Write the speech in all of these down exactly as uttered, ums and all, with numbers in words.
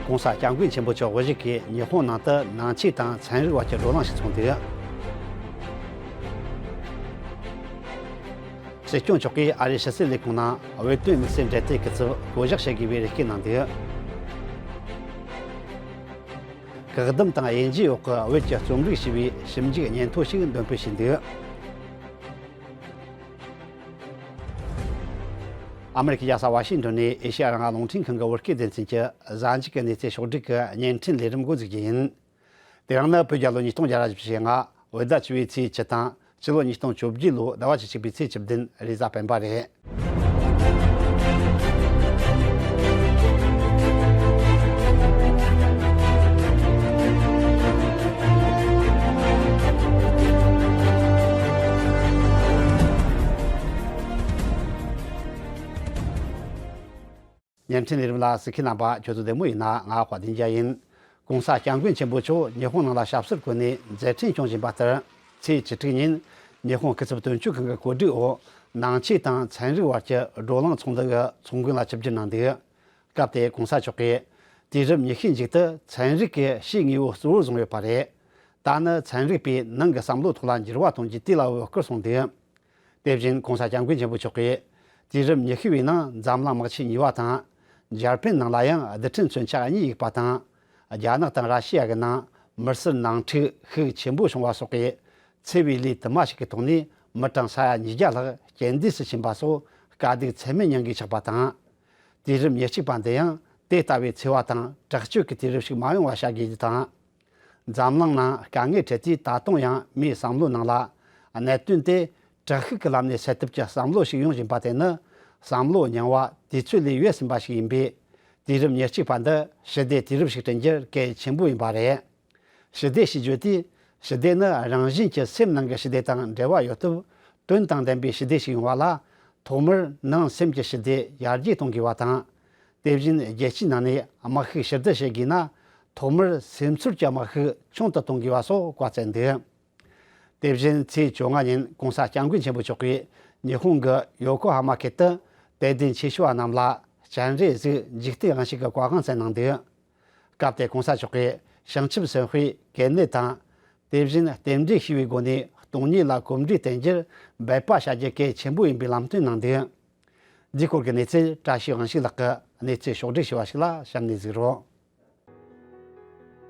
༸གོང་ས་༸སྐྱབས་མགོན་ཆེན་པོ་མཆོག་དབུ་བཞུགས་ཀྱིས་ཉི་ཧོང་ནང་དུ་ནང་ཆོས་དང་ཚན་རིག་དབར་གྱི་བགྲོ་གླེང་ཞིག་ཚོགས་འདུག་སྲིད་སྐྱོང་མཆོག་གིས་ཨ་རིའི་ཕྱི་སྲིད་ལས་ཁུངས་ནང་བོད་དོན་དམིགས་བསལ་འབྲེལ་མཐུད་ཀྱི་ཚབ་བསྐོ་གཞག་བྱེད་དགོས་པའི་རེ་སྐུལ་གནང་འདུག་བཀག་སྡོམ་དང་དབྱེ་འབྱེད་འོག་གི་བོད་ཀྱི་རྩོམ་རིག་ཞེས་པའི་ཞིབ་འཇུག་སྙན་ཐོ་ཞིག་འདོན་སྤེལ་བྱས་འདུག་ཨ་མེ་རི་ཁའི་རྒྱལ་ས་ཝ་ཤིང་ཏོན་ནས་ཨེ་ཤེ་ཡ་རང་དབང་རླུང་འཕྲིན་ཁང་གི་བོད་སྐད་སྡེ་ཚན་གྱི་གཟའ་མཇུག་གི་གནས་ཚུལ་ཕྱོགས་བསྒྲིགས་ཀྱི་བརྙན་འཕྲིན་ལས་རིམ་འགོ་འཛུགས་རྒྱུ་ཡིན། དེ་རིང་ནི་བོད་རྒྱལ་ལོ་ཉིས་སྟོང་བརྒྱ་དང་བཞི་བཅུ་ཞེ་ལྔ། བོད་ཟླ་བཅུ་པའི་ཚེས་བཅུ་དང་། སྤྱི་ལོ་ཉིས་སྟོང་བཅོ་བརྒྱད་ལོའི་ཟླ་བ་བཅུ་གཅིག་པའི་ཚེས་བཅུ་བདུན། རེས་གཟའ་སྤེན་པ་རེད། བརྙན་འཕྲིན་ལས་རིམ་ལ་གཟིགས་མཁན་རྣམ་པ་ཁྱོད་ཚོ་བདེ་མོ་ཡིན་ན། ང་དཔལ་ལྡན་རྒྱལ་ཡིན། ༸གོང་ས་༸སྐྱབས་མགོན་ཆེན་པོ་མཆོག་ཉི་ཧོང་ནང་ལ་ཞབས་སོར་བཀོད་ནས་མཛད་འཕྲིན་སྐྱོང་བཞིན་པ་ལྟར། ཚེས་བཅུ་དྲུག་ཉིན་ཉི་ཧོང་སྐུ་ཚབ་དོན་གཅོད་ཁང་གི་གོ་སྒྲིག་འོག་ནང་ཆོས་དང་ཚན་རིག་དབར་གྱི་བགྲོ་གླེང་ཚོགས་འདུ་གི་ཚོགས་མགོན་ལ་ཆིབས་བསྒྱུར་གནང་འདུག་སྐབས་དེར་༸གོང་ས་མཆོག་གིས། དུས་རབས་ཉི་ཤུའི་མཇུག་ཏུ་ཚན་རིག་གི་ཕྱིའི་དངོས་པོ་གཙོ་བོར་བཟུང་ཡོད་པ་རེད། ད་ནི་ཚན་རིག་པས་ནང་གི་བསམ་བློའི་ཐོག་ལ་འགྱུར་བ་གཏོང་རྒྱུའི་དུས་ལ་བབ་སྐོར་གསུངས་འདུག་དེ་བཞིན་༸གོང་ས་༸སྐྱབས་མགོན་ཆེན་པོ་མཆོག་གིས། དུས་རབས་ཉི་ཤུ་བའི་ནང་འཛམ་གླིང་དམག་ཆེན་གཉིས་པ་དང་། འཇར་པན་ནང་ལ་ཡང་རྡུལ་ཕྲན་མཚོན་ཆ་གཉིས་གཡུགས་པ་དང་། རྒྱ་ནག་དང་ར་ཤི་ཡ་གི་ནང་མི་སེར་ནང་འཁྲུག་ཤུགས་ཆེན་པོ་བྱུང་བ་སོགས་ཀྱི་འཚེ་བའི་ལས་དུ་མ་ཞིག་གི་ཐོག་ནས་མི་གྲངས་ས་ཡ་ཉིས་བརྒྱ་ལྷག་རྐྱེན་འདས་སུ་ཕྱིན་པ་སོགས་དཀའ་སྡུག་ཚད་མེད་མྱང་དགོས་ཆགས་པ་དང་། དུས་རབས་ཉེར་གཅིག་པ་འདི་ཡང་དེ་ལྟ་བུའི་འཚེ་བ་དང་དྲག་སྤྱོད་ཀྱི་དུས་རབས་ཤིག་མ་ཡོང་བ་བྱ་དགོས་རྒྱུ་དང་། འཛམ་གླིང་ནང་དཀའ་ངལ་འཕྲད་དུས་ད་དུང་ཡང་མིའི་བསམ་བློའི་ནང་ལ་གནད་དོན་དེ་དྲག་ཤུགས་ཀྱི་ལམ་ནས་སེལ་ཐབས་ཀྱི་བསམ་བློ་ཞིག་ཡོང་བཞིན་པ་དེ་ནི་བསམ་བློ་རྙིང་བ་དུས་ཚོད་ལས་འོས་ཟིན་པ་ཞིག་ཡིན་པས། དུས་རབས་ཉེར་གཅིག་པ་འདི་ཞི་བདེའི་དུས་རབས་ཤིག་བསྐྲུན་རྒྱུར་གལ་ཆེན་པོ་ཡིན་པ་རེད། ཞི་བདེ་ཞེས་བརྗོད་དུས། ཞི་བདེ་ནི་རང་བཞིན་གྱིས་སེམས་ནང་གི་ཞི་བདེ་དང་འབྲེལ་བ་ཡོད་སྟབས། དོན་དང་ལྡན་པའི་ཞི་བདེ་ཞིག་ཡོང་བ་ལ། ཐོག་མར་ནང་སེམས་ཀྱི་ཞི་བདེ་ཡར་རྒྱས་གཏོང་དགོས་པ་དང་། དེ་བཞིན་རྒྱལ་སྤྱིའི་ནང་ནས་དམག་ཤུགས་ཕྱིར་བསྡུ་བྱེད་དགོས་ན། ཐོག་མར་སེམས་ཚོར་གྱི་དམག་ཤུགས་ཆུང་དུ་གཏོང་དགོས་པ་སོགས་བཀའ་སྩལ་འདུག་དེ་བཞིན་ཚེས་བཅོ་ལྔ་ཉིན་༸གོང་ས་༸སྐྱབས་མགོན་ཆེན་པོ་མཆོག་གིས་ཉི་ཧོང་གི་ཡོ་ཀོ་ཧ་མ་ཁུལ་དུ་དད་ལྡན་ཆོས་ཞུ་བ་རྣམས་ལ་སྤྱན་རས་གཟིགས་འཇིག་རྟེན་དབང་ཕྱུག་གི་བཀའ་དབང་སྩལ་གནང་འདུག་སྐབས་དེར་༸གོང་ས་མཆོག་གིས་བྱང་ཆུབ་སེམས་དཔའི་གལ་གནད་དང་། དེ་བཞིན་རྟེན་འབྲེལ་ཤེས་པའི་སྒོ་ནས་སྟོང་ཉིད་ལ་གོམས་འདྲིས་བསྟེན་རྒྱུར་འབད་པ་བྱ་རྒྱུ་གལ་ཆེན་པོ་ཡིན་པའི་ལམ་སྟོན་གནང་འདུག་འདིའི་སྐོར་གྱི་གནས་ཚུལ་བཀྲ་ཤིས་དབང་ཕྱུག་ལགས་ཀྱིས་གནས་ཚུལ་ཕྱོགས་སྒྲིག་ཞུས་པ་ཞིག་ལ་གཤམ་ནས་གཟིགས་རོགས།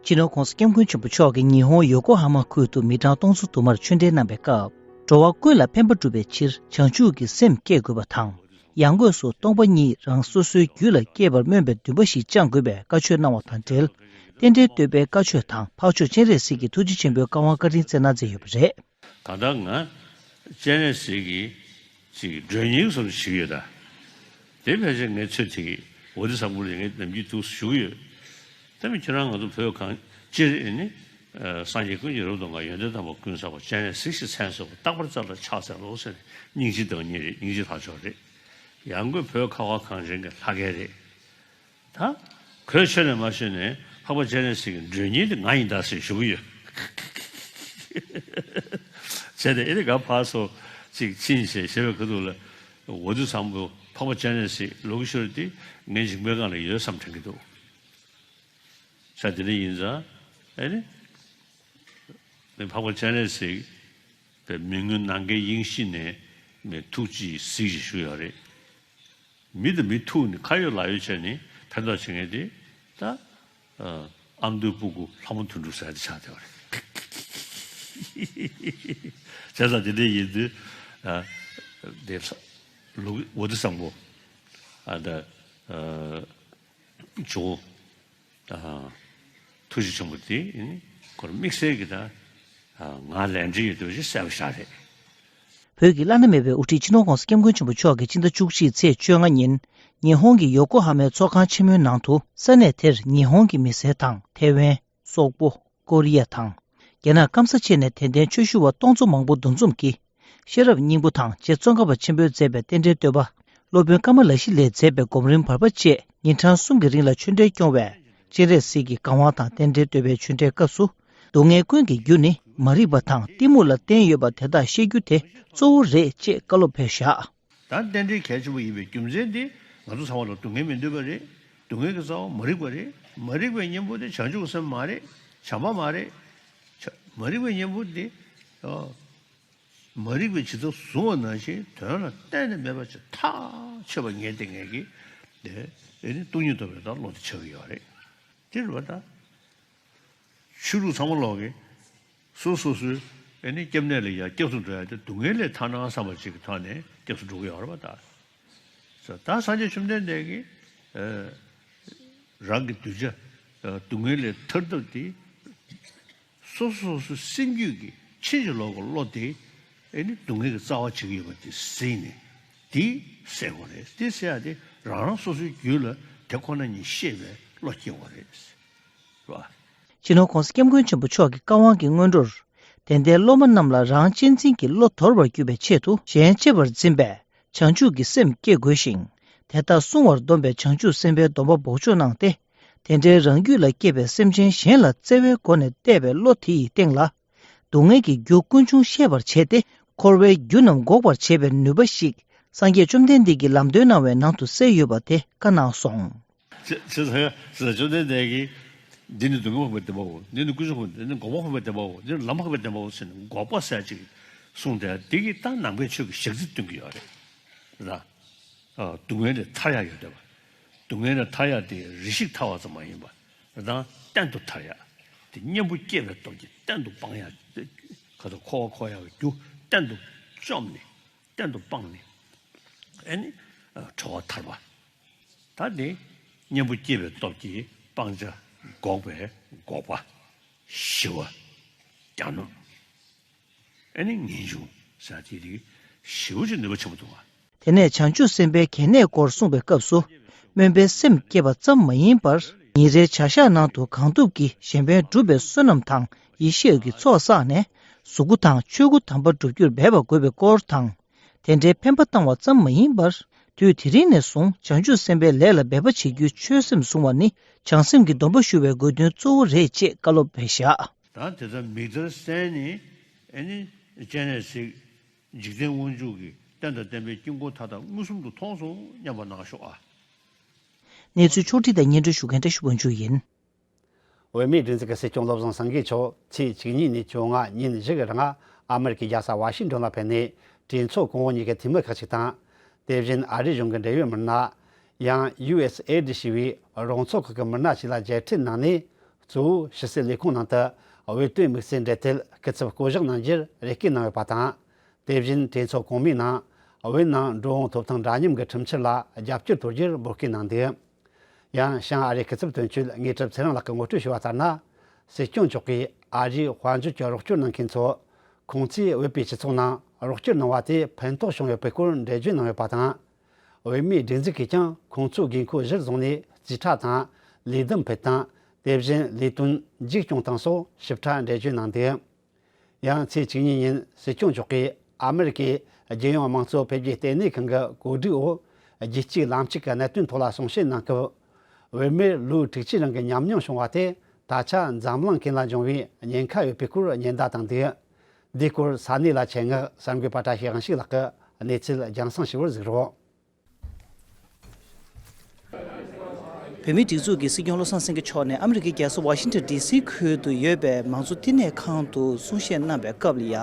སྤྱི་ནོར་༸གོང་ས་༸སྐྱབས་མགོན་ཆེན་པོ་མཆོག་གིས་ཉི་ཧོང་ཡོ་ཀོ་ཧ་མ་ཁུལ་དུ་མི་གྲངས་སྟོང་ཚོ་དུ་མར་ཆོས་འབྲེལ་གནང་བའི་སྐབས། འགྲོ་བ་ཀུན་ལ་ཕན་པ་སྒྲུབ་པའི་ཕྱིར་བྱང་ཆུབ་ཀྱི་སེམས་བསྐྱེད་དགོས་པ་དང་། ཡང་སྒོས་སུ་སྟོང་པ་ཉིད་རང་སོ་སོའི་རྒྱུད་ལ་སྐྱེས་པར་སྨོན་པའི་འདུན་པ་ཞིག་བཅངས་དགོས་པའི་བཀའ་ཆོས་གནང་བ་དང་འབྲེལ། རྟེན་འབྲེལ་བསྟོད་པའི་བཀའ་ཆོས་དང་འཕགས་མཆོག་སྤྱན་རས་གཟིགས་ཀྱི་ཐུགས་རྗེ་ཆེན་པོའི་བཀའ་དབང་བཀའ་དྲིན་སྩལ་གནང་མཛད་ཡོད་པ་རེད། ད་ལྟ་ང་སྤྱན་རས་གཟིགས་ཀྱི་ཅིག་མགྲོན་གཉེར་བཟོ་འདྲ་བྱེད་ཀྱི་ཡོད་ད། དེ་ཕལ་ཆེར་ངའི་ཚོད་ཐིག་གི་འོ་དེ་བཟང་པོ་རེད། ངས་ནམ་རྒྱུན་འདུག་ཞུ་གི་ཡོད། ད་མི་ཁྱེད་རང་ང་ཚོ་བོད་གངས་སྤྱིར་ཨེ་ནི། ཨ། སངས་རྒྱས་ཀུན་གྱི་རབ་ཏུ་བསྔགས། ཡོན་ཏན་དམ་པ་ཀུན་བསགས་པ། སྤྱན་རས་གཟིགས་ཞེས་མཚན་གསོལ་བ། རྟག་པར་རྩ་ལ་ཕྱག་འཚལ་ལོ་ཟེར་ནས་སྙིང་རྗེའི་བདག་ཉིད་རེད། སྙིང་རྗེའི་ལྷ་མཆོག་རེད། ཡང་སྒོས་བོད་ཁ་བ་གངས་ཅན་གྱི་ལྷ་སྐལ་རེད། ད་གོས་ཆོད་ནས་མ་ཆོད་ནས་འཕགས་པ་སྤྱན་རས་གཟིགས་ཀྱི་མགྲོན་གཉེར་དེ་ང་ཡིན་ད་ཟེར་ཞུ་གི་ཡོད། བྱས་ཏེ་ཨེ་ནི་ག་ཕར་ཚུར་ཅིག་ཕྱིན་བྱས་ཞེས་པའི་ཁ་ཐུག་ལ་འོ་དེ་བཟང་པོ་འཕགས་པ་སྤྱན་རས་གཟིགས་ལོ་ཀེ་ཤྭ་ར་དེ་ངའི་མཇིང་པའི་སྒང་ལ་ཡོད་བསམ་དྲན་གྱི་འདུག་ས་དེ་འདྲ་ཡིན་ཙང་ཨེ་ནི། འཕགས་པ་སྤྱན་རས་གཟིགས་པའི་མི་མངོན་ནམ་མཁའི་དབྱིངས་ཤིག་ནས་མི་ཐུགས་རྗེས་གཟིགས་ཞེས་ཞུ་ཡོད་རེད། མི་དང་མི་ཐུག་ནས་ཁ་ཡོད་ལག་ཡོད་བྱས་ནས་ཕན་ཐོགས་བྱེད་མཁན་དེ་ད། ཨ། ཨ་མདོའི་སྤུ་གུ་ལྷ་མོ་དོན་གྲུབ་ཟེར་ཡ་དེ་ཆགས་བསྡད་པ་རེད། བྱས་ཙང་དེ་འདྲ་ཡིན་དུས། ཨ། དེ་ལུགས་འོ་དེ་བཟང་པོ། ཨ། ད། ཨ། ཇོ་བོ། ཨ། ཐུགས་རྗེ་ཆེན་པོ་དེ་ཁོར་དམིགས་བསལ་གྱི་ད། ཨ། ང་ལས་འབྲེལ་ཡོད་འདུག་ཅེས་གསལ་པོ་ཤར་རེད། བོད་ཀྱི་བླ་ན་མེད་པའི་དབུ་ཁྲིད་སྤྱི་ནོར་༸གོང་ས་༸སྐྱབས་མགོན་ཆེན་པོ་མཆོག་གིས་ཕྱི་ཟླ་བཅུ་གཅིག་ཚེས་བཅོ་ལྔ་ཉིན་ཉི་ཧོང་གི་ཡོ་ཀོ་ཧ་མའི་ཚོགས་ཁང་ཆེན་མོའི་ནང་དུ་ས་གནས་དེར་ཉི་ཧོང་གི་མི་སེར་དང་ཐེ་ཝན། སོག་པོ། ཀོ་རི་ཡ་དང་། རྒྱ་ནག་སྐམ་ས་ཆེ་ནས་དད་ལྡན་ཆོས་ཞུ་བ་སྟོང་ཚོ་མང་པོ་འདུ་འཛོམས་ཀྱིས། ཤེས་རབ་སྙིང་པོ་དང་རྗེ་ཙོང་ཁ་པ་ཆེན་པོས་མཛད་པའི་རྟེན་འབྲེལ་བསྟོད་པ། སློབ་དཔོན་ཀ་མ་ལ་ཤཱི་ལས་མཛད་པའི་སྒོམ་རིམ་བར་པ་བཅས་ཉིན་གྲངས་གསུམ་གྱི་རིང་ལ་ཆོས་འབྲེལ་སྐྱོང་བས། སྤྱན་རས་གཟིགས་ཀྱི་བཀའ་དབང་དང་རྟེན་འབྲེལ་བསྟོད་པའི་ཆོས་འབྲེལ་སྐབས་སུ། སྡུག་བསྔལ་ཀུན་གྱི་རྒྱུ་ནི་མ་རིག་པ་དང་གཏི་མུག་ལ་བརྟེན་ཡོད་པ་དེ་དག་ཤེས་རྒྱུ་དེ་གཙོ་བོ་རེད་ཅེས་བཀའ་སློབ་ཕེབས་བཞག་ད་རྟེན་འབྲེལ་གལ་ཆེན་པོ་ཡིན་པའི་རྒྱུ་མཚན་དེ་ང་ཚོ་ཚང་མ་ལ་སྡུག་བསྔལ་མི་འདོད་པ་རེད། སྡུག་བསྔལ་གྱི་རྩ་བ་མ་རིག་པ་རེད། མ་རིག་པའི་གཉེན་པོ་དེ་བྱང་ཆུབ་སེམས་མ་རེད། བྱམས་པ་མ་རེད། བྱ- མ་རིག་པའི་གཉེན་པོ་དེ་ཨ། མ་རིག་པས་ཇི་ལྟར་བཟུང་བ་ནང་བཞིན་དོན་ལ་གཏན་ནས་མེད་པ་ཅིག་ཐག་ཆོད་པ་ངེས་བདེན་ངེས་ཀྱི་དེ་ཨེ་ནི་སྟོང་ཉིད་རྟོགས་པའི་ད་བློ་དེ་ཆགས་ཀྱི་ཡོད་རེད། དེ་རེད་པ་ད། ཆོས་ལུགས་ཚང་མ་ལོག་གི་སོ་སོ་སོའི་ཨེ་ནི་སྐྱབས་གནས་ལ་ཡ་སྐྱབས་སུ་འགྲོ་ཡ་དེ་སྡུག་བསྔལ་ལས་ཐར་ན་བསམ་པ་ཅིག་གི་ཐོག་ནས་སྐྱབས་སུ་འགྲོ་གི་ཡོད་རེད་པ་ད། ད་སངས་རྒྱས་བཅོམ་ལྡན་འདས་ཀྱིས་ཨ་རང་གི་གདུལ་བྱ་ཨ་སྡུག་བསྔལ་ལས་ཐར་ཐབས་དེ། སོ་སོ་སོ་སོའི་སེམས་རྒྱུད་ཀྱི་ཕྱིན་ཅི་ལོག་གི་བློ་དེ་ཨེ་ནི་སྡུག་བསྔལ་གྱི་རྩ་བ་བྱེད་ཀྱི་ཡོད་པ་དེ་ཟིན་ནས་དེ་སེལ་དགོས་རེད། དེ་སེལ་ཡ་དེ་རང་རང་སོ་སོའི་རྒྱུད་ལ་དེ་ཁོ་ན་ཉིད་ཤེས་པའི་བློ་སྐྱེ་དགོས་རེད། རེད་པ། སྤྱི་ནོར་༸གོང་ས་༸སྐྱབས་མགོན་ཆེན་པོ་མཆོག་གི་བཀའ་དབང་གི་སྔོན་འགྲོར། དད་ལྡན་སློབ་མ་རྣམས་ལ་རང་གཅེས་འཛིན་གྱི་བློ་དོར་བར་གྱུར་པའི་ཆེད་དུ་གཞན་གཅེས་པར་འཛིན་པའི་བྱང་ཆུབ་ཀྱི་སེམས་བསྐྱེད་དགོས་ཤིང་། དེ་ལྟར་བསྲུང་བར་འདོམས་པའི་བྱང་ཆུབ་སེམས་དཔའི་སྡོམ་པ་འབོགས་ཆོག་གནང་སྟེ། དེ་འདྲའི་རང་རྒྱུད་ལ་སྐྱེས་པའི་སེམས་ཅན་གཞན་ལ་བརྩེ་བའི་སྒོ་ནས་བལྟས་པའི་བློ་དེ་ཡི་སྟེང་ལ། སྡུག་བསྔལ་གྱི་རྒྱུ་ཀུན་འབྱུང་ཤེས་པར་བྱས་ཏེ། འཁོར་བའི་རྒྱུ་རྣམས་འགོག་པར་བྱེད་པའི་ནུས་པ་ཞིག་སངས་རྒྱས་བཅོམ་ལྡན་འདས་ཀྱིས་ལམ་སྟོན་གནང་བའི་ནང་དུ་གསལ་ཡོད་པ་དེ་བཀའ་གནང་སོང་། ཅེས་ཅེས་ཟེར་ཡ་ཟེར་བཅོམ་ལྡན་འདས་ཀྱིས། འདི་ནི་སྡུག་བསྔལ་འཕགས་པའི་བདེན་པའོ། འདི་ནི་ཀུན་འབྱུང་འཕགས་པའི། འདི་ནི་འགོག་པ་འཕགས་པའི་བདེན་པའོ། འདི་ནི་ལམ་འཕགས་པའི་བདེན་པའོ་ཟེར་ནས་འགོག་པ་ཟེར་ཅིག་གསུངས་ཏེ། འདི་གིས་ད་ནང་པའི་ཆོས་ཀྱི་ཞག་རྩི་སྟོན་གྱི་ཡོད་རེད། ར། ཨ། སྡུག་བསྔལ་ལས་ཐར་ཡག་ཡོད་བསྡད་པ། སྡུག་བསྔལ་ལས་ཐར་ཡག་དེ་རེ་ཞིག་ཐར་བ་ཙམ་མ་ཡིན་པ། རང་གཏན་དུ་ཐར་ཡག་དེ་གཉེན་པོ་སྐྱེས་པའི་སྟོབས་ཀྱིས་གཏན་དུ་སྤང་ཡག་ཁ་ཐོག་འཁོར་བ་འཁོར་ཡག་གི་རྒྱུ་གཏན་དུ་བཅོམ་ནས། གཏན་དུ་སྤངས་ནས། ཨེ་ནི་གྲོལ་བ་ཐར་པ། ད་དེ་གཉེན་པོ་སྐྱེས་པའི་སྟོབས་ཀྱིས་སྤང་བྱ་འགོག་པའི་འགོག་པ། ཞི་བ། གྱ་ནོམ། ཨེ་ནི་ངེས་འབྱུང་ཟེར་དེ་རིགས་ཞེ་པོ་ཅིག་ནུས་པ་ཆེན་པོ་འདུག་བ། དེ་ནས་བྱང་ཆུབ་སེམས་དཔའི་གལ་གནད་སྐོར་གསུངས་པའི་སྐབས་སུ། སྨོན་པའི་སེམས་བསྐྱེད་པ་ཙམ་མ་ཡིན་པར། ཉིན་རེའི་བྱ་གཞག་ནང་དུ་གང་ཐུབ་ཀྱིས་གཞན་ཕན་སྒྲུབ་པའི་བསོད་ནམས་དང་ཡེ་ཤེས་ཀྱི་ཚོགས་བསགས་ནས། གཟུགས་སྐུ་དང་ཆོས་སྐུ་དམ་པ་སྒྲུབ་རྒྱུར་འབད་པ་དགོས་པའི་སྐོར་དང་། དེ་འདྲའི་འཕེན་པ་བཏང་བ་ཙམ་མ་ཡིན་པར། དུས་དེ་རིང་ནས་བཟུང་བྱང་ཆུབ་སེམས་དཔའི་ལས་ལ་འབད་པ་བྱེད་རྒྱུའི་ཆོད་སེམས་བཟུང་བ་ནི་བྱང་སེམས་ཀྱི་སྡོམ་པ་ཞུ་བའི་དགོས་འདུན་གཙོ་བོ་རེད་ཅེས་བཀའ་སློབ་སྩལ་བཞག། ད་དེ་ལྟར་མིག་ལྟར་གསལ་ནས་ཨེ་ནི་སྤྱན་རས་གཟིགས། འཇིག་རྟེན་དབང་ཕྱུག་གི་བསྟན་དང་བསྟན་པའི་དཀྱིལ་འཁོར་མཐའ་དག་མངོན་སུམ་དུ་མཐོང་སོང་སྙམ་པ་གནང་ཤོག་ཨ། གནས་ཚུལ་ཕྱོགས་སྒྲིག་དང་སྙན་སྒྲོན་ཞུ་མཁན་བཀྲ་ཤིས་དབང་ཕྱུག་ཡིན། བོད་མིའི་སྒྲིག་འཛུགས་ཀྱི་སྲིད་སྐྱོང་བློ་བཟང་སེང་གེ་མཆོག་ཚེས་བཅུ་གཉིས་ནས་བཅོ་ལྔ་ཉིན་བཞི་གི་རིང་ཨ་མེ་རི་ཀའི་རྒྱལ་ས་ཝ་ཤིང་ཏོན་ལ་ཕེབས་ནས་གྲོས་ཚོགས་གོང་འོག་གཉིས་ཀའི་འཐུས་མི་ཁག་ཅིག་དང་། དེ་བཞིན་ཨ་རིའི་གཞུང་གི་འབྲེལ་ཡོད་མི་སྣ། ཡང་ཡུ་ཨེས་ཨེ་ཌི་ཞེས་པའི་རོགས་ཚོགས་ཁག་གི་མི་སྣ་ཞིག་ལ་མཇལ་འཕྲད་གནང་ནས། གཙོ་བོ་ཕྱི་སྲིད་ལས་ཁུངས་ནང་དུ་བོད་དོན་དམིགས་བསལ་འབྲེལ་མཐུད་སྐུ་ཚབ་བསྐོ་གཞག་གནང་རྒྱུར་རེ་སྐུལ་གནང་ཡོད་པ་དང་། དེ་བཞིན་གྲོས་ཚོགས་གོང་མའི་ནང་བོད་ནང་འགྲོ་འོང་ཐོབ་ཐང་འདྲ་མཉམ་གྱི་ཁྲིམས་འཆར་ལ་རྒྱབ་སྐྱོར་དོར་རྒྱུར་འབོད་སྐུལ་གནང་འདུག། ཡང་བྱང་ཨ་རིའི་སྐུ་ཚབ་དོན་གཅོད་དངོས་གྲུབ་ཚེ་རིང་ལགས་ཀྱིས་ངོ་སྤྲོད་ཞུས་པ་ལྟར་ན། སྲིད་སྐྱོང་མཆོག་གིས་ཨ་རིའི་དཔལ་འབྱོར་གྱི་རོགས་སྐྱོར་གནང་མཁན་ཚོ། ཁོང་ཚོས་བོད་པའི་སྤྱི་ཚོགས་ནང་རོགས་སྐྱོར་གནང་བ་དེ་ཕན་ཐོགས་བྱུང་ཡོད་པའི་སྐོར་འགྲེལ་བརྗོད་གནང་ཡོད་པ་དང་། བོད་མིའི་སྒྲིག་འཛུགས་ཀྱིས་ཀྱང་ཁོང་ཚོའི་དགོས་མཁོ་གཞིར་བཟུང་ནས་རྩིས་ཁྲ་དང་ལས་བསྡོམས་ཕུལ་སྟངས། དེ་བཞིན་ལས་དོན་མཇུག་སྐྱོང་སྟངས་སོགས་ཞིབ་ཕྲ་འགྲེལ་བརྗོད་གནང་འདུག། ཡང་ཚེས་བཅུ་གཉིས་ཉིན་སྲིད་སྐྱོང་མཆོག་གིས་ཨ་མེ་རི་ཀའི་རྒྱལ་ཡོངས་དམངས་གཙོ་འཕེལ་རྒྱས་ལྟེ་གནས་ཁང་གི་གོ་སྒྲིག་འོག་རྒྱལ་སྤྱིའི་ལམ་གཅིག་གི་གནད་དོན་ཐོག་ལ་གསུང་བཤད་གནང་སྐབས། བོད་མིར་ལོ་དྲུག་ཅུའི་རིང་གི་ཉམས་མྱོང་བྱུང་བ་དེ་ད་ཆ་འཛམ་གླིང་ཀུན་ལ་འབྱུང་བའི་ཉེན་ཁ་ཡོད་པའི་སྐོར་ཉེན་བརྡ་བཏང་འདུག། འདིའི་སྐོར་ས་གནས་ལ་ཆེད་མངགས་གསར་འགོད་པ་བཀྲ་ཤིས་དབང་ཕྱུག་ལགས་ཀྱིས་གནས་ཚུལ་རྒྱང་སྲིང་ཞུ་བར་གཟིགས་རོགས། བོད་མིའི་སྒྲིག་འཛུགས་ཀྱི་སྲིད་སྐྱོང་བློ་བཟང་སེང་གེ་མཆོག་ནས་ཨ་མི་རི་ཀའི་རྒྱལ་ས་ཝ་ཤིང་ཊོན་ཌི་སི་ཁུལ་དུ་ཡོད་པའི་མང་གཙོ་བསྟི་གནས་ཁང་དུ་གསུང་བཤད་གནང་བའི་སྐབས་ལ་ཡ།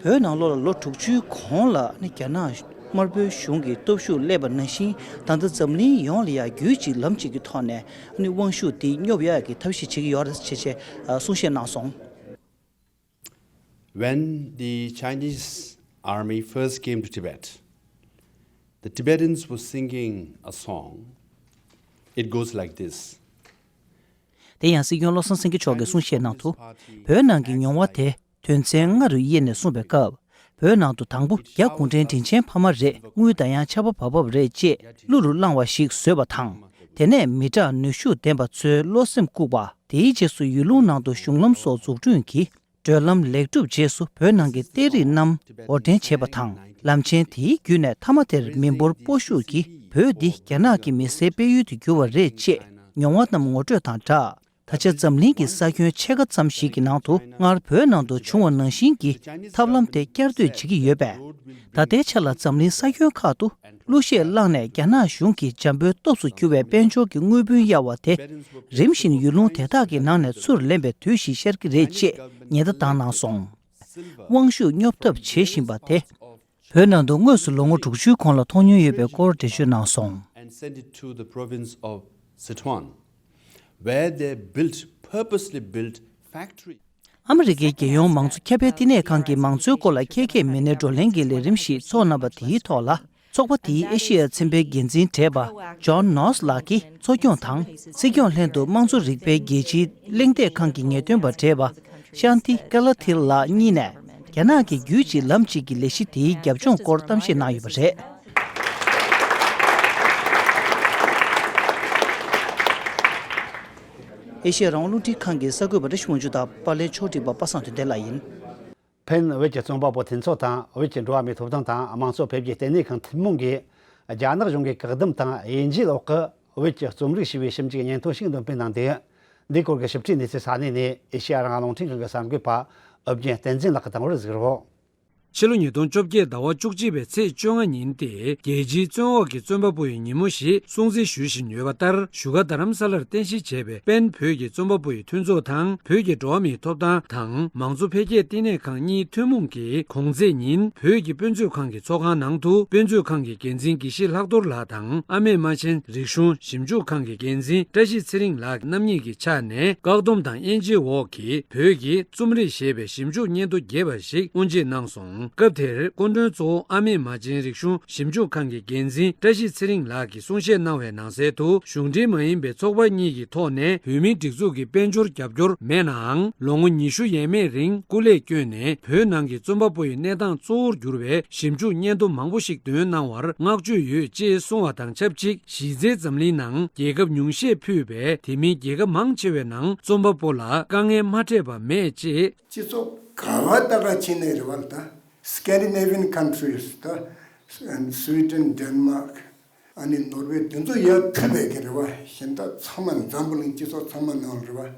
བོད་ནང་ལོགས་ལ་ལོ་དྲུག་ཅུའི་གོང་ལ་ནི་རྒྱ་ནག་དམར་པོའི་གཞུང་གི་སྟོབས་ཤུགས་སླེབས་པ་ནང་བཞིན། ད་ལྟ་འཛམ་གླིང་ཡོངས་ལ་ཡ་རྒྱུད་གཅིག་ལམ་གཅིག་གི་ཐོག་ནས་ནི་དབང་ཤུགས་འདི་སྙོབ་ཡག་གི་ཐབས་ཤེས་བྱེད་ཀྱི་ཡོད་རེད་ཅེས་བྱས་གསུང་བཤད་གནང་སོང་། When the Chinese army first came to Tibet, the Tibetans were singing a song. It goes like this. དེ་ཡང་སྲིད་སྐྱོང་བློ་བཟང་སེང་གེ་མཆོག་གིས་གསུང་བཤད་གནང་དུས། བོད་ནང་གི་མྱོང་བ་དེ་དོན་ཚན་ལྔ་རུ་དབྱེ་ནས་གསུངས་པའི་སྐབས། བོད་ནང་དུ་དང་པོ་རྒྱ་གུང་ཁྲན་དྲིན་ཆེན་ཕ་མ་རེད། དངུལ་དང་ཡང་ཆར་པ་བབས་བབས་རེད་ཅེས་གླུ་རུ་བླངས་པ་ཞིག་བཟོས་པ་དང་། དེ་ནས་མི་དྲག་ནུས་ཤུགས་ལྡན་པ་ཚོའི་བློ་སེམས་བཀུག་པ། དེའི་རྗེས་སུ་ཡུལ་ལུང་ནང་དུ་གཞུང་ལམ་སོགས་འཛུགས་སྐྲུན་གྱིས། བགྲོད་ལམ་ལེགས་གྲུབ་རྗེས་སུ་བོད་ནང་གི་གཏེར་རིགས་རྣམས་དབོར་འདྲེན་བྱས་པ་དང་། ལམ་ཆེན་དེའི་བརྒྱུད་ནས་མཐའ་མ་དེར་མི་འབོར་སྤོ་ཤུགས་ཀྱིས་བོད་འདི་རྒྱ་ནག་གི་མི་སེར་སྤེལ་ཡུལ་དུ་གྱུར་བ་རེད་ཅེས་མྱོང་བ་རྣམས་ངོ་སྤྲོད་དང་སྦྲགས། ད་ཆ་འཛམ་གླིང་གི་ས་ཁྱོན་ཕྱེད་ཀ་ཙམ་ཞིག་གི་ནང་དུ་སྔར་བོད་ནང་དུ་བྱུང་བ་ནང་བཞིན་གྱི་ཐབས་ལམ་དེ་བསྐྱར་ཟློས་བྱེད་ཀྱི་ཡོད་པས། ད་ལྟའི་ཆ་ལ་འཛམ་གླིང་ས་ཁྱོན་ཁག་ཏུ་གླུ་གཞས་བླངས་ནས་རྒྱ་ནག་གཞུང་གི་འཇམ་པོའི་སྟོབས་སུ་གྱུར་བའི་དཔལ་འབྱོར་གྱི་དངུལ་བུན་གཡར་བ་དེ་རིམ་བཞིན་ཡུལ་ལུང་དེ་དག་གི་ནང་ནས་ཚུར་ལེན་པའི་དུས་ཤིག་ཤར་གྱི་རེད་ཅེས་ཉེན་བརྡ་བཏང་གནང་སོང་། དབང་ཤུགས་སྙོབ་ཐབས་བྱེད་བཞིན་པ་དེ། བོད་ནང་དུ་དངོས་སུ་ལོ་ངོ་དྲུག་ཅུའི་གོང་ལ་མཐོང་མྱོང་ཡོད་པའི་སྐོར་འགྲེལ་བརྗོད་གནང་སོང་། And send it to the province of Sichuan, where they built, purposely built factory. ཨ་མི་རི་ཀའི་རྒྱལ་ཡོངས་མང་གཙོ་ཁྱབ་སྤེལ་བསྟི་གནས་ཁང་གིས་མང་གཙོའི་སྐོར་ལ་ཁྱད་ཁྱད་མི་སྣའི་བགྲོ་གླེང་གི་ལས་རིམ་ཞིག་འཚོགས་གནང་བ་དེའི་ཐོག་ལ། ཚོགས་པ་དེས་ཨེ་ཤེ་ཡ་ཚན་པའི་འགན་འཛིན་བགྲེས་པ་ཇོན་ནོས་ལགས་ཀྱིས་འཚོ་སྐྱོང་དང་སྲིད་སྐྱོང་ལྷན་དུ་དམངས་གཙོ་རིག་པའི་རྒྱལ་སྤྱིའི་གླེང་སྟེགས་ཁང་གི་ངེས་སྟོན་པ་བགྲེས་པ་ཤཱན་ཏི་ཀ་ལ་ཐིལ་ལགས་གཉིས་ནས་རྒྱ་ནག་གི་རྒྱུད་གཅིག་ལམ་གཅིག་གི་ལས་གཞི་དེའི་རྒྱབ་ལྗོངས་སྐོར་གཏམ་བཤད་གནང་ཡོད་པ་རེད། ཨེ་ཤེ་ཡ་རང་དབང་རླུང་འཕྲིན་ཁང་གི་གསར་འགོད་པ་བཀྲ་ཤིས་དབང་ཕྱུག་དང་པར་ལེན་ཕྱོགས་སྒྲིག་པ་པ་སངས་དོན་ལྡན་ལགས་ཡིན། ཕིན་བོད་ཀྱི་རྩོམ་པ་པོ་མཐུན་ཚོགས་དང་བོད་ཀྱི་འགྲོ་བ་མིའི་ཐོབ་ཐང་དང་དམངས་གཙོ་འཕེལ་རྒྱས་ལྟེ་གནས་ཁང་ཐུན་མོང་གིས་རྒྱ་ནག་གཞུང་གིས་བཀག་སྡོམ་དང་དབྱེ་འབྱེད་འོག་གི་བོད་ཀྱི་རྩོམ་རིག་ཞེས་པའི་ཞིབ་འཇུག་སྙན་ཐོ་ཞིག་འདོན་སྤེལ་གནང་སྟེ། འདིའི་སྐོར་གྱི་ཞིབ་ཕྲའི་གནས་ཚུལ་ས་གནས་ནས་ཨེ་ཤེ་ཡ་རང་དབང་རླུང་འཕྲིན་ཁང་གི་གསར་འགོད་པ་ཨོ་རྒྱན་བསྟན་འཛིན་ལགས་ཀྱིས་དང་པོར་གཟིགས་རོགས། ཕྱི་ལོ་ཉིས་སྟོང་བཅོ་བརྒྱད་ཟླ་བ་བཅུ་གཅིག་པའི་ཚེས་བཅོ་ལྔ་ཉིན་ཏེ་རྒྱལ་སྤྱིའི་བཙོན་འོག་གི་རྩོམ་པ་པོ་ཡི་ཉིན་མོ་ཞེས་སྲུང་བརྩི་ཞུ་བཞིན་ཡོད་པ་ལྟར། བཞུགས་སྒར་རྡ་རམ་ས་ལར་རྟེན་གཞི་བྱས་པའི་པེན་བོད་ཀྱི་རྩོམ་པ་པོ་ཡི་མཐུན་ཚོགས་དང་བོད་ཀྱི་འགྲོ་བ་མིའི་ཐོབ་ཐང་དང་མང་གཙོ་འཕེལ་རྒྱས་བསྟི་གནས་ཁང་གཉིས་ཐུན་མོང་གིས་གོང་ཚེས་ཉིན་བོད་ཀྱི་དཔེ་མཛོད་ཁང་གི་ཚོགས་ཁང་ནང་དུ་དཔེ་མཛོད་ཁང་གི་འགན་འཛིན་དགེ་བཤེས་ལྷག་རྡོར་ལགས་དང་ཨ་མེས་རྨ་ཆེན་རིག་གཞུང་ཞིབ་འཇུག་ཁང་གི་འགན་འཛིན་བཀྲ་ཤིས་ཚེ་རིང་ལགས་རྣམ་གཉིས་ཀྱི་ཕྱག་ནས་བཀག་སྡོམ་དང་དབྱེ་འབྱེད་འོག་གི་བོད་ཀྱི་རྩོམ་རིག་ཞེས་པའི་ཞིབ་འཇུག་སྙན་ཐོ་རྒྱས་པ་ཞིག་དབུ་འབྱེད་གནང་སོང་། སྐབས་དེར་སྐུ་མགྲོན་གཙོ་བོ་ཨ་མེས་རྨ་ཆེན་རིག་གཞུང་ཞིབ་འཇུག་ཁང་གི་འགན་འཛིན་བཀྲ་ཤིས་ཚེ་རིང་ལགས་ཀྱིས་གསུང་བཤད་གནང་བའི་ནང་གསལ་དུ། གཞུང་འབྲེལ་མ་ཡིན་པའི་ཚོགས་པ་གཉིས་ཀྱི་ཐོག་ནས་བོད་མིའི་སྒྲིག་འཛུགས་ཀྱི་དཔལ་འབྱོར་རྒྱབ་སྐྱོར་མེད་ནའང་། ལོ་ངོ་ཉི་ཤུ་ཡས་མས་རིང་སྐུ་ལས་བསྐྱོན་ནས་བོད་ནང་གི་རྩོམ་པ་པོ་ཡི་གནས་སྟངས་གཙོ་བོར་གྱུར་བའི་ཞིབ་འཇུག་སྙན་ཐོ་མང་པོ་ཞིག་འདོན་གནང་བར་བསྔགས་བརྗོད་ཡོད་ཅེས་གསུངས་བ་དང་ཆབས་ཅིག་གཞི་རྩའི་འཛམ་གླིང་ནང་རྒྱལ་ཁབ་ཉུང་ཤས་ཕུད་པའི་དེ་མིན་རྒྱལ་ཁབ་མང་ཆེ་བའི་ནང་རྩོམ་པ་པོ་ལ་དཀའ་ངལ་མ་འཕྲད་པ་མེད་ཅེས། སྤྱི་ཚོགས་ག་བ་ལྟ་ག་ཕྱིན་ནའི་རེད་བ། ད་Scandinavian countries ད་Sweden, Denmark, ཨ་ནི་ནོར་ཝེ་དེ་ཚོ་ཡར་ཕུད་པའི་གི་རེད་བ། གཞན་དག་ཚང་མ་འཛམ་བུ་གླིང་སྤྱི་ཚོགས་ཚང་མ་ནང་རེད་བ།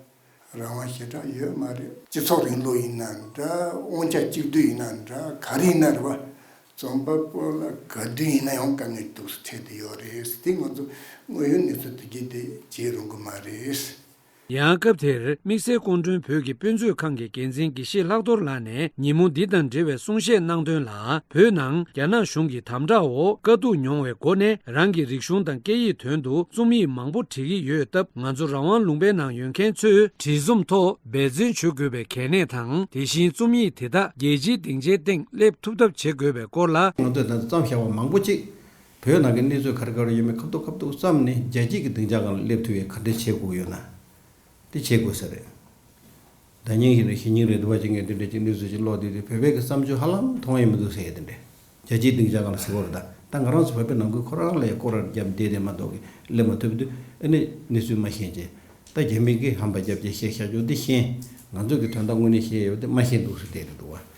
རང་དབང་ཞེ་དྲག་ཡོད་མ་རེད། སྤྱི་ཚོགས་རིང་ལུགས་ཡིན་ན་འདྲ། དབང་ཆ་གཅིག་སྡུད་ཡིན་ན་འདྲ། ག་རེ་ཡིན་ན་རེད་བ། རྩོམ་པ་པོ་ལ་ག་དུས་ཡིན་ན་ཡང་དཀའ་ངལ་འདུག་སེ་འཕྲད་དེ་ཡོད་རེད། དེ་ང་ཚོ་དངོས་ཡོད་གནས་ཚུལ་དེ་གྱིས་དེ་བྱེད་རུང་གི་མ་རེད། ཡང་སྐབས་དེར་དམིགས་བསལ་སྐུ་མགྲོན་བོད་ཀྱི་དཔེ་མཛོད་ཁང་གི་འགན་འཛིན་དགེ་བཤེས་ལྷག་རྡོར་ལགས་ནས་ཉིན་མོ་འདི་དང་འབྲེལ་བའི་གསུང་བཤད་གནང་དོན་ལ། བོད་ནང་རྒྱ་ནག་གཞུང་གི་དམ་དྲག་འོག་དཀའ་སྡུག་མྱོང་བའི་སྒོ་ནས་རང་གི་རིག་གཞུང་དང་སྐད་ཡིག་དོན་དུ་རྩོམ་ཡིག་མང་པོ་བྲིས་ཀྱི་ཡོད་སྟབས། ང་ཚོ་རང་དབང་ལུང་པའི་ནང་ཡོད་མཁན་ཚོས་བྲིས་རྩོམ་ཐོག་འབད་བརྩོན་བྱེད་དགོས་པའི་གལ་གནད་དང་། དེ་བཞིན་རྩོམ་ཡིག་དེ་དག་རྒྱལ་སྤྱིའི་སྡིངས་ཆའི་སྟེང་སླེབས་ཐུབ་ཐབས་བྱེད་དགོས་པའི་སྐོར་ལ། ང་ཚོས་ད་ལྟ་བརྩམས་བཞག་པ་མང་པོ་ཅིག་བོད་ནང་གི་གནས་ཚུལ་ག་རེ་ག་རེ་ཡོད་མེད་ཁ་ཐུག་ཁ་ཐུག་བརྩམས་ནས་རྒྱལ་སྤྱིའི་གི་སྡིངས་ཆ་སྒང་ལ་སླེབས་ཐུབ་ཡས་ག་འདྲ་བྱེད་དགོས་ཡོད་ན། དེ་བྱེད་དགོས་ས་རེད། ཟླ་ཉིན་ཞིག་རེད། གཞེས་ཉིན་རེད། འདི་བ་ཅིག་ངས་འདི་འདྲ་ཅིག་གནས་ཚུལ་ཅིག་ཀློག་དུས་དུས་བོད་པའི་གི་བརྩམས་ཆོས་ཧ་ལམ་མཐོང་ཡས་མི་འདུག་ཟེར་ཡས་དེ་འདྲ། རྒྱལ་སྤྱིའི་སྡིངས་ཆ་སྒང་ལ་ཟེར་གོ་རེད། ད་ད་ང་རང་ཚོ་བོད་པའི་ནང་ཁུལ་ཁོ་རང་ལ་ཡང་སྐོར་ར་བརྒྱབ་བསྡད་དེ་མ་གཏོགས་གི་སླེབས་མ་ཐུབ་དུས་ཨ་ནི་གནས་ཚུལ་མ་ཤེས་ཅེས། ད་རྒྱ་མི་གིས་ཧམ་པ་བརྒྱབ་བྱས་བཤད་བཞག་རྒྱུ་འདི་ཤེས། ང་ཚོ་གི་དོན་དག་དངོས་གནས་ཤེས་ཡོད་དེ་མ་ཤེས་འདུག་ཟེར་བསྡད་དེ་འདུག་བ།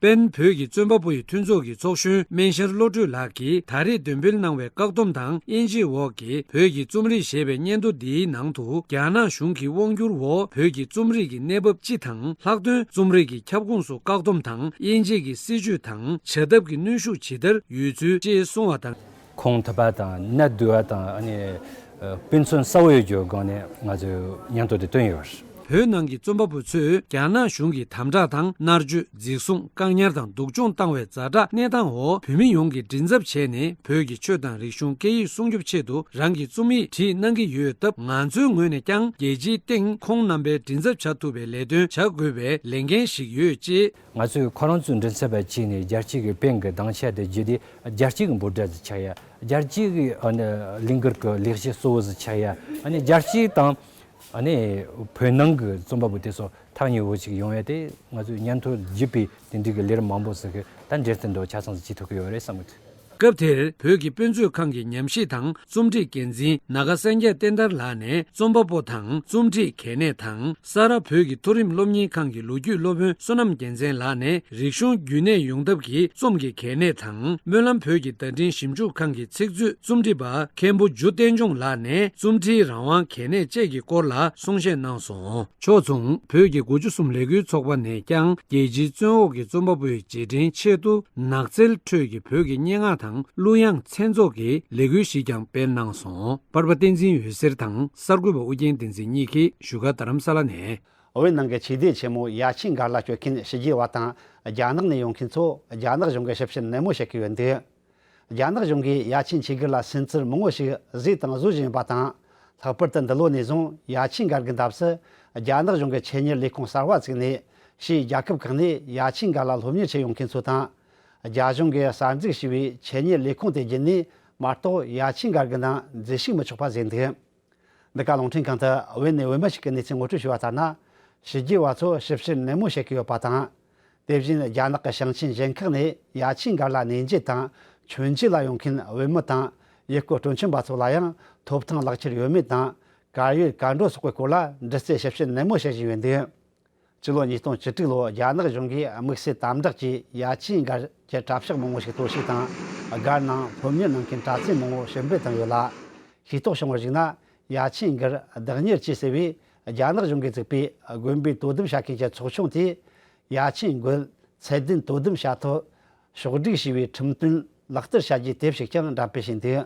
པེན་བོད་ཀྱི་རྩོམ་པ་པོ་ཡི་མཐུན་ཚོགས་ཀྱི་ཚོགས་གཞོན་སྨན་ཤར་བློ་གྲོས་ལགས་ཀྱིས་ད་རེས་འདོན་སྤེལ་གནང་བའི་བཀག་སྡོམ་དང་དབྱེ་འབྱེད་འོག་གི་བོད་ཀྱི་རྩོམ་རིག་ཞེས་པའི་སྙན་ཐོ་འདིའི་ནང་དུ། རྒྱ་ནག་གཞུང་གི་དབང་བསྒྱུར་འོག་བོད་ཀྱི་རྩོམ་རིག་གི་གནས་བབ་སྤྱི་དང་། ལྷག་དོན་རྩོམ་རིག་གི་ཁྱབ་ཁོངས་སུ་བཀག་སྡོམ་དང་དབྱེ་འབྱེད་ཀྱི་སྲིད་ཇུས་དང་། བྱ་ཐབས་ཀྱི་གནོན་ཤུགས་ཇི་ལྟར་ཡོད་ཚུལ་བཅས་གསུངས་བ་དང་། ཁུངས་ཐུབ་པ་དང་གནད་བསྡུས་པ་དང་། ཨ་ནི་དཔེ་མཚོན་གསལ་བོ་ཡོད་རྒྱུའི་སྒང་ནས་ང་ཚོས་སྙན་ཐོ་དེ་བཏོན་ཡོད་པ་རེད། བོད་ནང་གི་རྩོམ་པ་པོ་ཚོས་རྒྱ་ནག་གཞུང་གི་དམ་དྲག་དང་མནར་གཅོད། འཛིན་བཟུང་། བཀག་ཉར་དང་སྡུག་སྦྱོང་བཏང་བའི་ཛ་དྲག་གནས་སྟངས་འོག་བོད་མི་ཡོངས་ཀྱིས་མགྲིན་ཚབ་བྱས་ནས་བོད་ཀྱི་ཆོས་དང་རིག་གཞུང་སྐད་ཡིག་སྲུང་སྐྱོབ་ཆེད་དུ་རང་གི་རྩོམ་ཡིག་བྲིས་གནང་གི་ཡོད་སྟབས། ང་ཚོའི་ངོས་ནས་ཀྱང་རྒྱལ་སྤྱིའི་སྟེང་ཁོང་རྣམ་པའི་མགྲིན་ཚབ་བྱ་ཐུབ་པའི་ལས་དོན་བྱ་དགོས་པའི་ལས་འགན་ཞིག་ཡོད་ཅེས། ང་ཚོས་ཁོ་རང་ཚོའི་མགྲིན་ཚབ་པ་བྱས་ནས་རྒྱལ་སྤྱི་གི་པེན་གྱི་སྡིངས་ཆ་དེ་བརྒྱུད་དེ་རྒྱལ་སྤྱི་གི་འབོད་སྒྲ་ཟིག་ཆགས་ཡ། རྒྱལ་སྤྱི་གི་ཨ་ནི་ལས་འགུལ་གྱི་ལས་གཞི་གཙོ་བོ་ཟིག་ཆགས་ཡ། ཨ་ནི་རྒྱལ་སྤྱི་དང་། ཨ་ནི་བོད་ནང་གི་རྩོམ་པ་པོ་དེ་ཚོ་ཐག་ཉེ་བོ་ཞིག་ཡོང་ཡ་དེ། ང་ཚོས་སྙན་ཐོ་བརྒྱུད་པའི་དེ་འདྲའི་གི་ལས་རིམ་མང་པོ་ཟིག་གི་ད་འབྲེལ་བསྟུན་དུ་ཆ་ཚང་ཟིག་བྱེད་ཐུབ་ཀྱི་ཡོད་རེད་བསམ་གི་འདུག་སྐབས་དེར་བོད་ཀྱི་དཔེ་མཛོད་ཁང་གི་ཉམས་ཞིབ་དང་རྩོམ་སྒྲིག་འགན་འཛིན་ནཱ་ག་སངས་རྒྱས་བསྟན་དར་ལགས་ནས་རྩོམ་པ་པོ་དང་རྩོམ་སྒྲིག་གལ་གནད་དང་ས་རཱ་བོད་ཀྱི་མཐོ་རིམ་སློབ་གཉེར་ཁང་གི་ལོ་རྒྱུས་སློབ་དཔོན་བསོད་ནམས་རྒྱལ་མཚན་ལགས་ནས་རིག་གཞུང་རྒྱུན་གནས་ཡོང་ཐབས་ཀྱི་རྩོམ་གྱི་གལ་གནད་དང་སྨོན་ལམ་བོད་ཀྱི་བརྡ་འཕྲིན་ཞིབ་འཇུག་ཁང་གི་ཚིག་མཛོད་རྩོམ་སྒྲིག་པ་མཁན་པོ་འཇུ་བསྟན་སྐྱོང་ལགས་ནས་རྩོམ་འབྲིའི་རང་དབང་གལ་གནད་བཅས་ཀྱི་སྐོར་ལ་གསུང་བཤད་གནང་སོང་། ཕྱོགས་མཚུངས་བོད་ཀྱི་དགུ་བཅུ་གསུམ་ལས་འགུལ་ཚོགས་པ་ནས་ཀྱང་རྒྱལ་སྤྱིའི་བཙོན་འོག་གི་རྩོམ་པ་པོའི་རྗེས་དྲན་ཆེད་དུ་ནགས་ཚལ་ཁྲོད་ཀྱི་བོད་ཀྱི་སྙན་ངག་དང་གླུ་དབྱངས་མཚན་ཚོགས་ཀྱི་ལས་འགུལ་ཞིག་ཀྱང་སྤེལ་གནང་སོང་། པར་པ་བསྟན་འཛིན་འོད་ཟེར་དང་གསར་འགོད་པ་ཨུ་རྒྱན་བསྟན་འཛིན་གཉིས་ཀྱིས་བཞུགས་སྒར་རྡ་རམ་ས་ལ་ནས། བོད་ནང་གི་ཆོས་སྡེ་ཆེན་མོ་ཡ་ཆེན་སྒར་ལ་སྐྱོད་མཁན་ཕྱི་རྒྱལ་བ་དང་རྒྱ་ནག་ནས་ཡོང་མཁན་ཚོ་རྒྱ་ནག་གཞུང་གིས་ཞིབ་བཤེར་ནན་མོ་བྱེད་ཀྱི་ཡོད་འདུག་རྒྱ་ནག་གཞུང་གིས་ཡ་ཆེན་ཆོས་སྒར་ལ་སུན་གཙེར་མང་པོ་ཞིག་བཟོས་དང་བཟོ་བཞིན་ཡོད་པ་དང་། ལྷག་པར་དུ་འདི་ལོ་ནས་བཟུང་ཡ་ཆེན་སྒར་གྱི་འདབས་སུ་རྒྱ་ནག་གཞུང་གི་ཆེད་གཉེར་ལས་ཁུངས་གསར་བ་བཙུགས་ནས། ཕྱིའི་རྒྱལ་ཁབ་ཁག་ནས་ཡ་ཆེན་སྒར་ལ་སློབ་གཉེར་ཆེད་ཡོང་མཁན་ཚོ་དང་། རྒྱ་གཞུང་གིས་གསར་འཛུགས་བྱས་པའི་ཆེད་གཉེར་ལས་ཁུངས་དེ་བརྒྱུད་ནས་མ་གཏོགས་ཡ་ཆེན་སྒར་གྱི་ནང་འཛུལ་ཞུགས་མི་ཆོག་པ་བཟོས་འདུག་འདི་ག་རླུང་འཕྲིན་ཁང་དུ་བོད་ནས་བོད་མི་ཞིག་གིས་གནས་ཚུལ་ངོ་སྤྲོད་ཞུས་པ་ལྟར་ན། ཕྱི་རྒྱལ་བ་ཚོ་ཞིབ་བཤེར་ནན་མོ་བྱེད་ཀྱི་ཡོད་པ་དང་། དེ་བཞིན་རྒྱ་ནག་གི་ཞིང་ཆེན་གཞན་ཁག་ནས་ཡ་ཆེན་སྒར་ལ་གནས་མཇལ་དང་མཆོད་མཇལ་ལ་ཡོང་མཁན་བོད་མི་དང་ཡུལ་སྐོར་སྤྲོ་འཆམ་པ་ཚོ་ལ་ཡང་ཐོབ་ཐང་ལག་ཁྱེར་ཡོད་མེད་དང་། གར་ཡོད་གར་འགྲོ་སོགས་ཀྱི་སྐོར་ལ་འདྲི་རྩད་ཞིབ་བཤེར་ནན་མོ་བྱེད་བཞིན་ཡོད་འདུག་སྤྱི་ལོ་ཉིས་སྟོང་བཅུ་དྲུག་ལོར་རྒྱ་ནག་གཞུང་གིས་དམིགས་བསལ་དམ་དྲག་གིས་ཡ་ཆེན་སྒར་གྱི་གྲྭ་ཤག་མང་པོ་ཞིག་གཏོར་བཤིག་དང་། སྒར་ནང་སློབ་གཉེར་གནང་མཁན་གྲྭ་བཙུན་མང་པོ་ཕྱིར་འབུད་བཏང་ཡོད་ལ། ཤེས་རྟོགས་བྱུང་བར་གཞིགས་ན། ཡ་ཆེན་སྒར་བདག་གཉེར་བྱས་ཟེར་བའི་རྒྱ་ནག་གཞུང་གིས་བཙུགས་པའི་དགོན་པའི་དོ་དམ་བྱ་མཁན་གྱི་ཚོགས་ཆུང་དེས་ཡ་ཆེན་དགོན་ཚད་ལྡན་དོ་དམ་བྱ་ཐབས་ཕྱོགས་བསྒྲིགས་བྱས་པའི་ཁྲིམས་དོན་ལག་བསྟར་བྱ་རྒྱུའི་དེབ་ཞིག་ཀྱང་འགྲེམས་སྤེལ་བྱས་འདུག་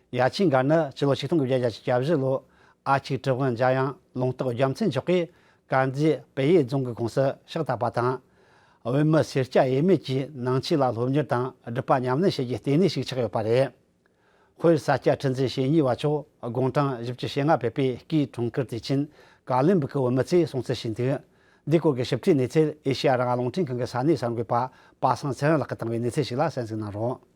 ཡ་ཆེན་སྒར་ནི་ཕྱི་ལོ་ཆིག་སྟོང་དགུ་བརྒྱ་བརྒྱད་ཅུ་གྱ་བཞི་ལོར་ཨ་ཆོས་གྲུབ་དབང་འཇམ་དབྱངས་ལུང་རྟོགས་རྒྱལ་མཚན་མཆོག་གིས་དཀར་མཛེས་སྤུ་ཡུལ་རྫོང་གི་ཁོངས་སུ་ཕྱག་བཏབ་པ་དང་། བོད་མི་སེར་སྐྱ་ཡས་མས་ཀྱིས་ནང་ཆོས་ལ་སློབ་གཉེར་དང་སྒྲུབ་པ་ཉམས་ལེན་བྱེད་རྒྱུའི་ལྟེ་གནས་ཤིག་ཆགས་ཡོད་པ་རེད། དཔེར་ས་སྐྱ་ཁྲི་འཛིན་ཞེ་གཉིས་པ་མཆོག་དགུང་གྲངས་བཞི་བཅུ་ཞེ་ལྔ་ཕེབས་པའི་སྐུའི་འཁྲུངས་སྐར་དུས་ཆེན་ཀ་ལོན་སྦུག་གི་བོད་མི་ཚོས་སྲུང་བརྩི་བྱས་འདུག་འདིའི་སྐོར་གྱི་ཞིབ་ཕྲའི་གནས་ཚུལ་ཨེ་ཤེ་ཡ་རང་དབང་རླུང་འཕྲིན་ཁང་གི་ས་གནས་གསར་འགོད་པ་པ་སངས་ཚེ་རིང་ལགས་ཀྱིས་བཏང་བའི་གནས་ཚུལ་ཞིག་ལ་གསན་གཟིགས་གནང་རོགས།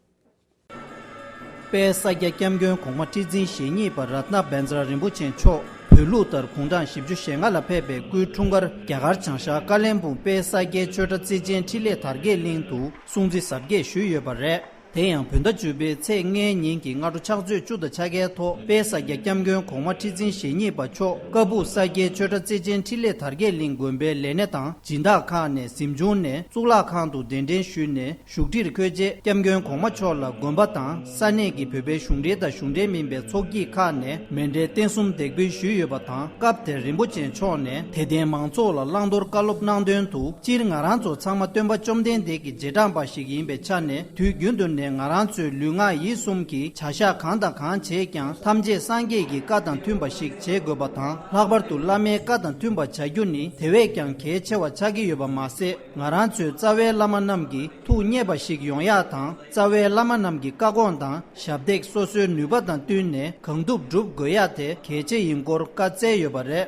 དཔལ་ས་སྐྱ་སྐྱབས་མགོན་གོང་མ་ཁྲི་འཛིན་ཞེ་གཉིས་པ་རཏྣ་བཛྲ་རིན་པོ་ཆེ་མཆོག་བོད་ལུགས་ལྟར་དགུང་གྲངས་བཞི་བཅུ་ཞེ་ལྔ་ལ་ཕེབས་པའི་སྐུའི་འཁྲུངས་སྐར་རྒྱ་གར་བྱང་ཤར་ཀ་ལོན་སྦུག་དཔལ་ས་སྐྱའི་ཆོས་གྲྭ་བརྩེ་ཆེན་འཕྲིན་ལས་དར་རྒྱས་གླིང་དུ་སྲུང་བརྩི་གཟབ་རྒྱས་ཞུས་ཡོད་པ་རེད། དེ་ཡང་བོད་ཟླ་བཅུ་པའི་ཚེས་ལྔའི་ཉིན་གྱི་སྔ་དྲོ་ཕྱག་ཚོད་བཅུ་དང་ཕྱེད་ཀའི་ཐོག་དཔལ་ས་སྐྱ་སྐྱབས་མགོན་གོང་མ་ཁྲི་འཛིན་ཞེ་གཉིས་པ་མཆོག་ཀ་སྦུག་ས་སྐྱའི་ཆོས་གྲྭ་བརྩེ་ཆེན་འཕྲིན་ལས་དར་རྒྱས་གླིང་དགོན་པའི་ལས་སྣེ་དང་སྦྱིན་བདག་ཁག་ནས་གཟིམ་ཆུང་ནས་གཙུག་ལག་ཁང་དུ་གདན་འདྲེན་ཞུས་ནས་བཞུགས་ཁྲིར་འཁོད་རྗེས་སྐྱབས་མགོན་གོང་མ་མཆོག་ལ་དགོན་པ་དང་ས་གནས་ཀྱི་བོད་པའི་གཞུང་འབྲེལ་དང་གཞུང་འབྲེལ་མིན་པའི་ཚོགས་སྐྱིད་ཁག་ནས་མཎྜལ་རྟེན་གསུམ་འདེགས་འབུལ་ཞུས་ཡོད་པ་དང་། སྐབས་དེར་རིན་པོ་ཆེ་མཆོག་ནས་དད་ལྡན་མང་ཚོགས་ལ་བླང་དོར་བཀའ་སློབ་གནང་དོན་དུ། སྤྱིར་ང་རང་ཚོ་ཚང་མ་སྟོན་པ་བཅོམ་ལྡན་འདས་ཀྱི་རྗེས་འབྲང་པ་ཞིག་ཡིན་པའི་ཆ་ནས། དུས་རྒྱུན་དུ་ནས་ང་རང་ཚོའི་ལུས་ངག་ཡིད་གསུམ་གྱི་བྱ་གཞག་གང་དང་གང་བྱེད་ཀྱང་། ཐམས་ཅད་སངས་རྒྱས་ཀྱི་བཀའ་དང་མཐུན་པ་ཞིག་བྱེད་དགོས་པ་དང་། ལྷག་པར་དུ་བླ་མའི་བཀའ་དང་མཐུན་པ་བྱ་རྒྱུ་ནི་དེ་བས་ཀྱང་གལ་ཆེ་བ་ཆགས་ཀྱི་ཡོད་པ་མ་ཟད། ང་རང་ཚོའི་རྩ་བའི་བླ་མ་རྣམས་ཀྱི་ཐུགས་མཉེས་པ་ཞིག་ཡོང་ཡག་དང་། རྩ་བའི་བླ་མ་རྣམས་ཀྱི་བཀའ་དགོངས་དང་ཞབས་འདེགས་སོ་སོའི་ནུས་པ་དང་བསྟུན་ནས་གང་ཐུབ་སྒྲུབ་དགོས་ཡ་དེ་གལ་ཆེ་ཡིན་སྐོར་བཀའ་སྩལ་ཡོད་པ་རེད།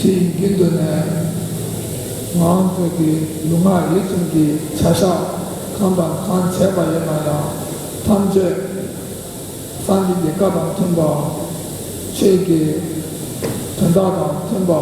དེ་ཡིན་རྒྱུན་དུ་ནས་ང་རང་ཚོ་གི་ལུས་ངག་ཡིད་གསུམ་གྱི་བྱ་གཞག་གང་དང་གང་བྱས་པ་ཡིན་ན་ཡང་ཐམས་ཅད་སངས་རྒྱས་ཀྱི་བཀའ་དང་མཐུན་པ། ཆོས་ཀྱི་དོན་དག་དང་མཐུན་པ་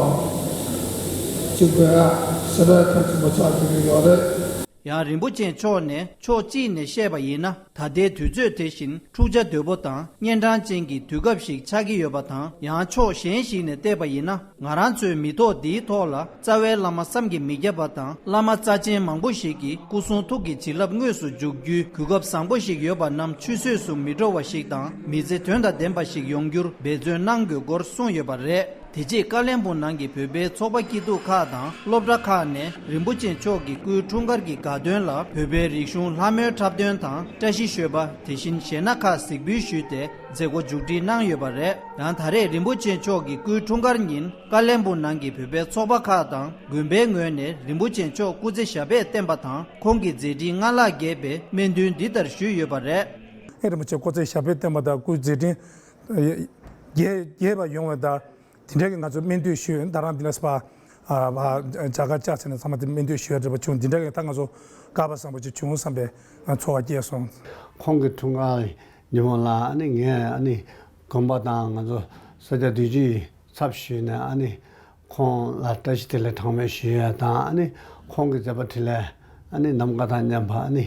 ཅིག་དགོས་ཡ་ཞེ་དྲག་གལ་ཆེན་པོ་ཆགས་ཀྱི་ཡོད་རེད། ཡང་རིན་པོ་ཆེ་མཆོག་ནས་ཕྱོགས་གཅིག་ནས་བཤད་པ་ཡིན་ན། ད་ལྟའི་དུས་ཚོད་དེ་བཞིན་འཁྲུག་ཆ་དོད་པོ་དང་གཉན་འཕྲང་ཅན་གྱི་དུས་སྐབས་ཤིག་ཆགས་ཀྱི་ཡོད་པ་དང་། ཡང་ཕྱོགས་གཞན་ཞིག་ནས་བལྟས་པ་ཡིན་ན། ང་རང་ཚོའི་མི་ཐོག་འདིའི་ཐོག་ལ་རྩ་བའི་བླ་མ་བསམ་གྱིས་མི་ཁྱབ་པ་དང་། བླ་མ་རྩ་ཆེན་མང་པོ་ཞིག་གི་སྐུ་གསུང་ཐུགས་ཀྱི་བྱིན་རླབས་དངོས་སུ་འཇུག་རྒྱུའི་གོ་སྐབས་བཟང་པོ་ཞིག་ཡོད་པ་རྣམས་ཆུད་ཟོས་སུ་མི་འགྲོ་བ་ཞིག་དང་། མི་ཚེ་དོན་དང་ལྡན་པ་ཞིག་ཡོང་རྒྱུར་འབད་བརྩོན་གནང་དགོས་སྐོར་གསུངས་ཡོད་པ་རེད། དེ་རྗེས་ཀ་ལོན་སྦུག་ནང་གི་བོད་པའི་ཚོགས་པ་སྐྱིད་སྡུག་ཁག་དང་སློབ་གྲྭ་ཁག་ནས་རིན་པོ་ཆེ་མཆོག་གི་སྐུའི་འཁྲུངས་སྐར་གྱི་དགའ་སྟོན་ལ་བོད་པའི་རིག་གཞུང་ལྷ་མོའི་འཁྲབ་སྟོན་དང་བཀྲ་ཤིས་ཞོལ་པ། དེ་བཞིན་གཞས་སྣ་ཁག་གཟིགས་འབུལ་ཞུས་ཏེ་མཛད་སྒོ་མཇུག་སྒྲིལ་གནང་ཡོད་པ་རེད། ཡང་ད་རེས་རིན་པོ་ཆེ་མཆོག་གི་སྐུའི་འཁྲུངས་སྐར་ཉིན་ཀ་ལོན་སྦུག་ནང་གི་བོད་པའི་ཚོགས་པ་ཁག་དང་དགོན་པའི་ངོས་ནས་རིན་པོ་ཆེ་མཆོག་སྐུ་ཚེ་ཞབས་པད་བརྟན་པ་དང་ཁོང་གི་མཛད་འཕྲིན་སྔར་ལྷག་རྒྱས་པའི་སྨོན་འདུན་འདི་ལྟར་ཞུས་ཡོད་པ་རེད། ཨེ་རིན་པོ་ཆེ་སྐུ་ཚེ་ཞབས་པད་བརྟན་པ་དང་སྐུའི་མཛད་འཕྲིན་རྒྱས་རྒྱས་པ་ཡོང་བའི་ད། དེ་འདྲའི་གི་ང་ཚོ་སྨོན་འདུན་ཞུས་ཡོད། ད་རང་འདི་ལ་སྤ་ཨ་ཨ་རྒྱ་གར་ལྕགས་ཆེ་ནས་ཚང་མ་དེ་སྨོན་འདུན་ཞུ་ཡ་འདྲ་པོ་བྱུང་། འདི་འདྲའི་གི་ད་ང་ཚོ་སྐལ་པ་བཟང་པོ་ཅིག་བྱུང་བསམ་པའི་ཚོར་བ་སྐྱེས་སོང་། ཁོང་གི་འཁྲུངས་སྐར་ཉིན་མོ་ལ་ཨ་ནི་ངས་ཨ་ནི་དགོན་པ་དང་ང་ཚོ་ས་སྐྱ་བདུད་རྩིའི་ཚབ་ཞུས་ནས་ཨ་ནི་ཁོང་ལ་བཀྲ་ཤིས་བདེ་ལེགས་གྲངས་མེད་ཞུ་ཡ་དང་། ཨ་ནི་ཁོང་གི་མཛད་པ་འཕྲིན་ལས་ཨ་ནི་ནམ་མཁའ་དང་མཉམ་པ་ཨ་ནི་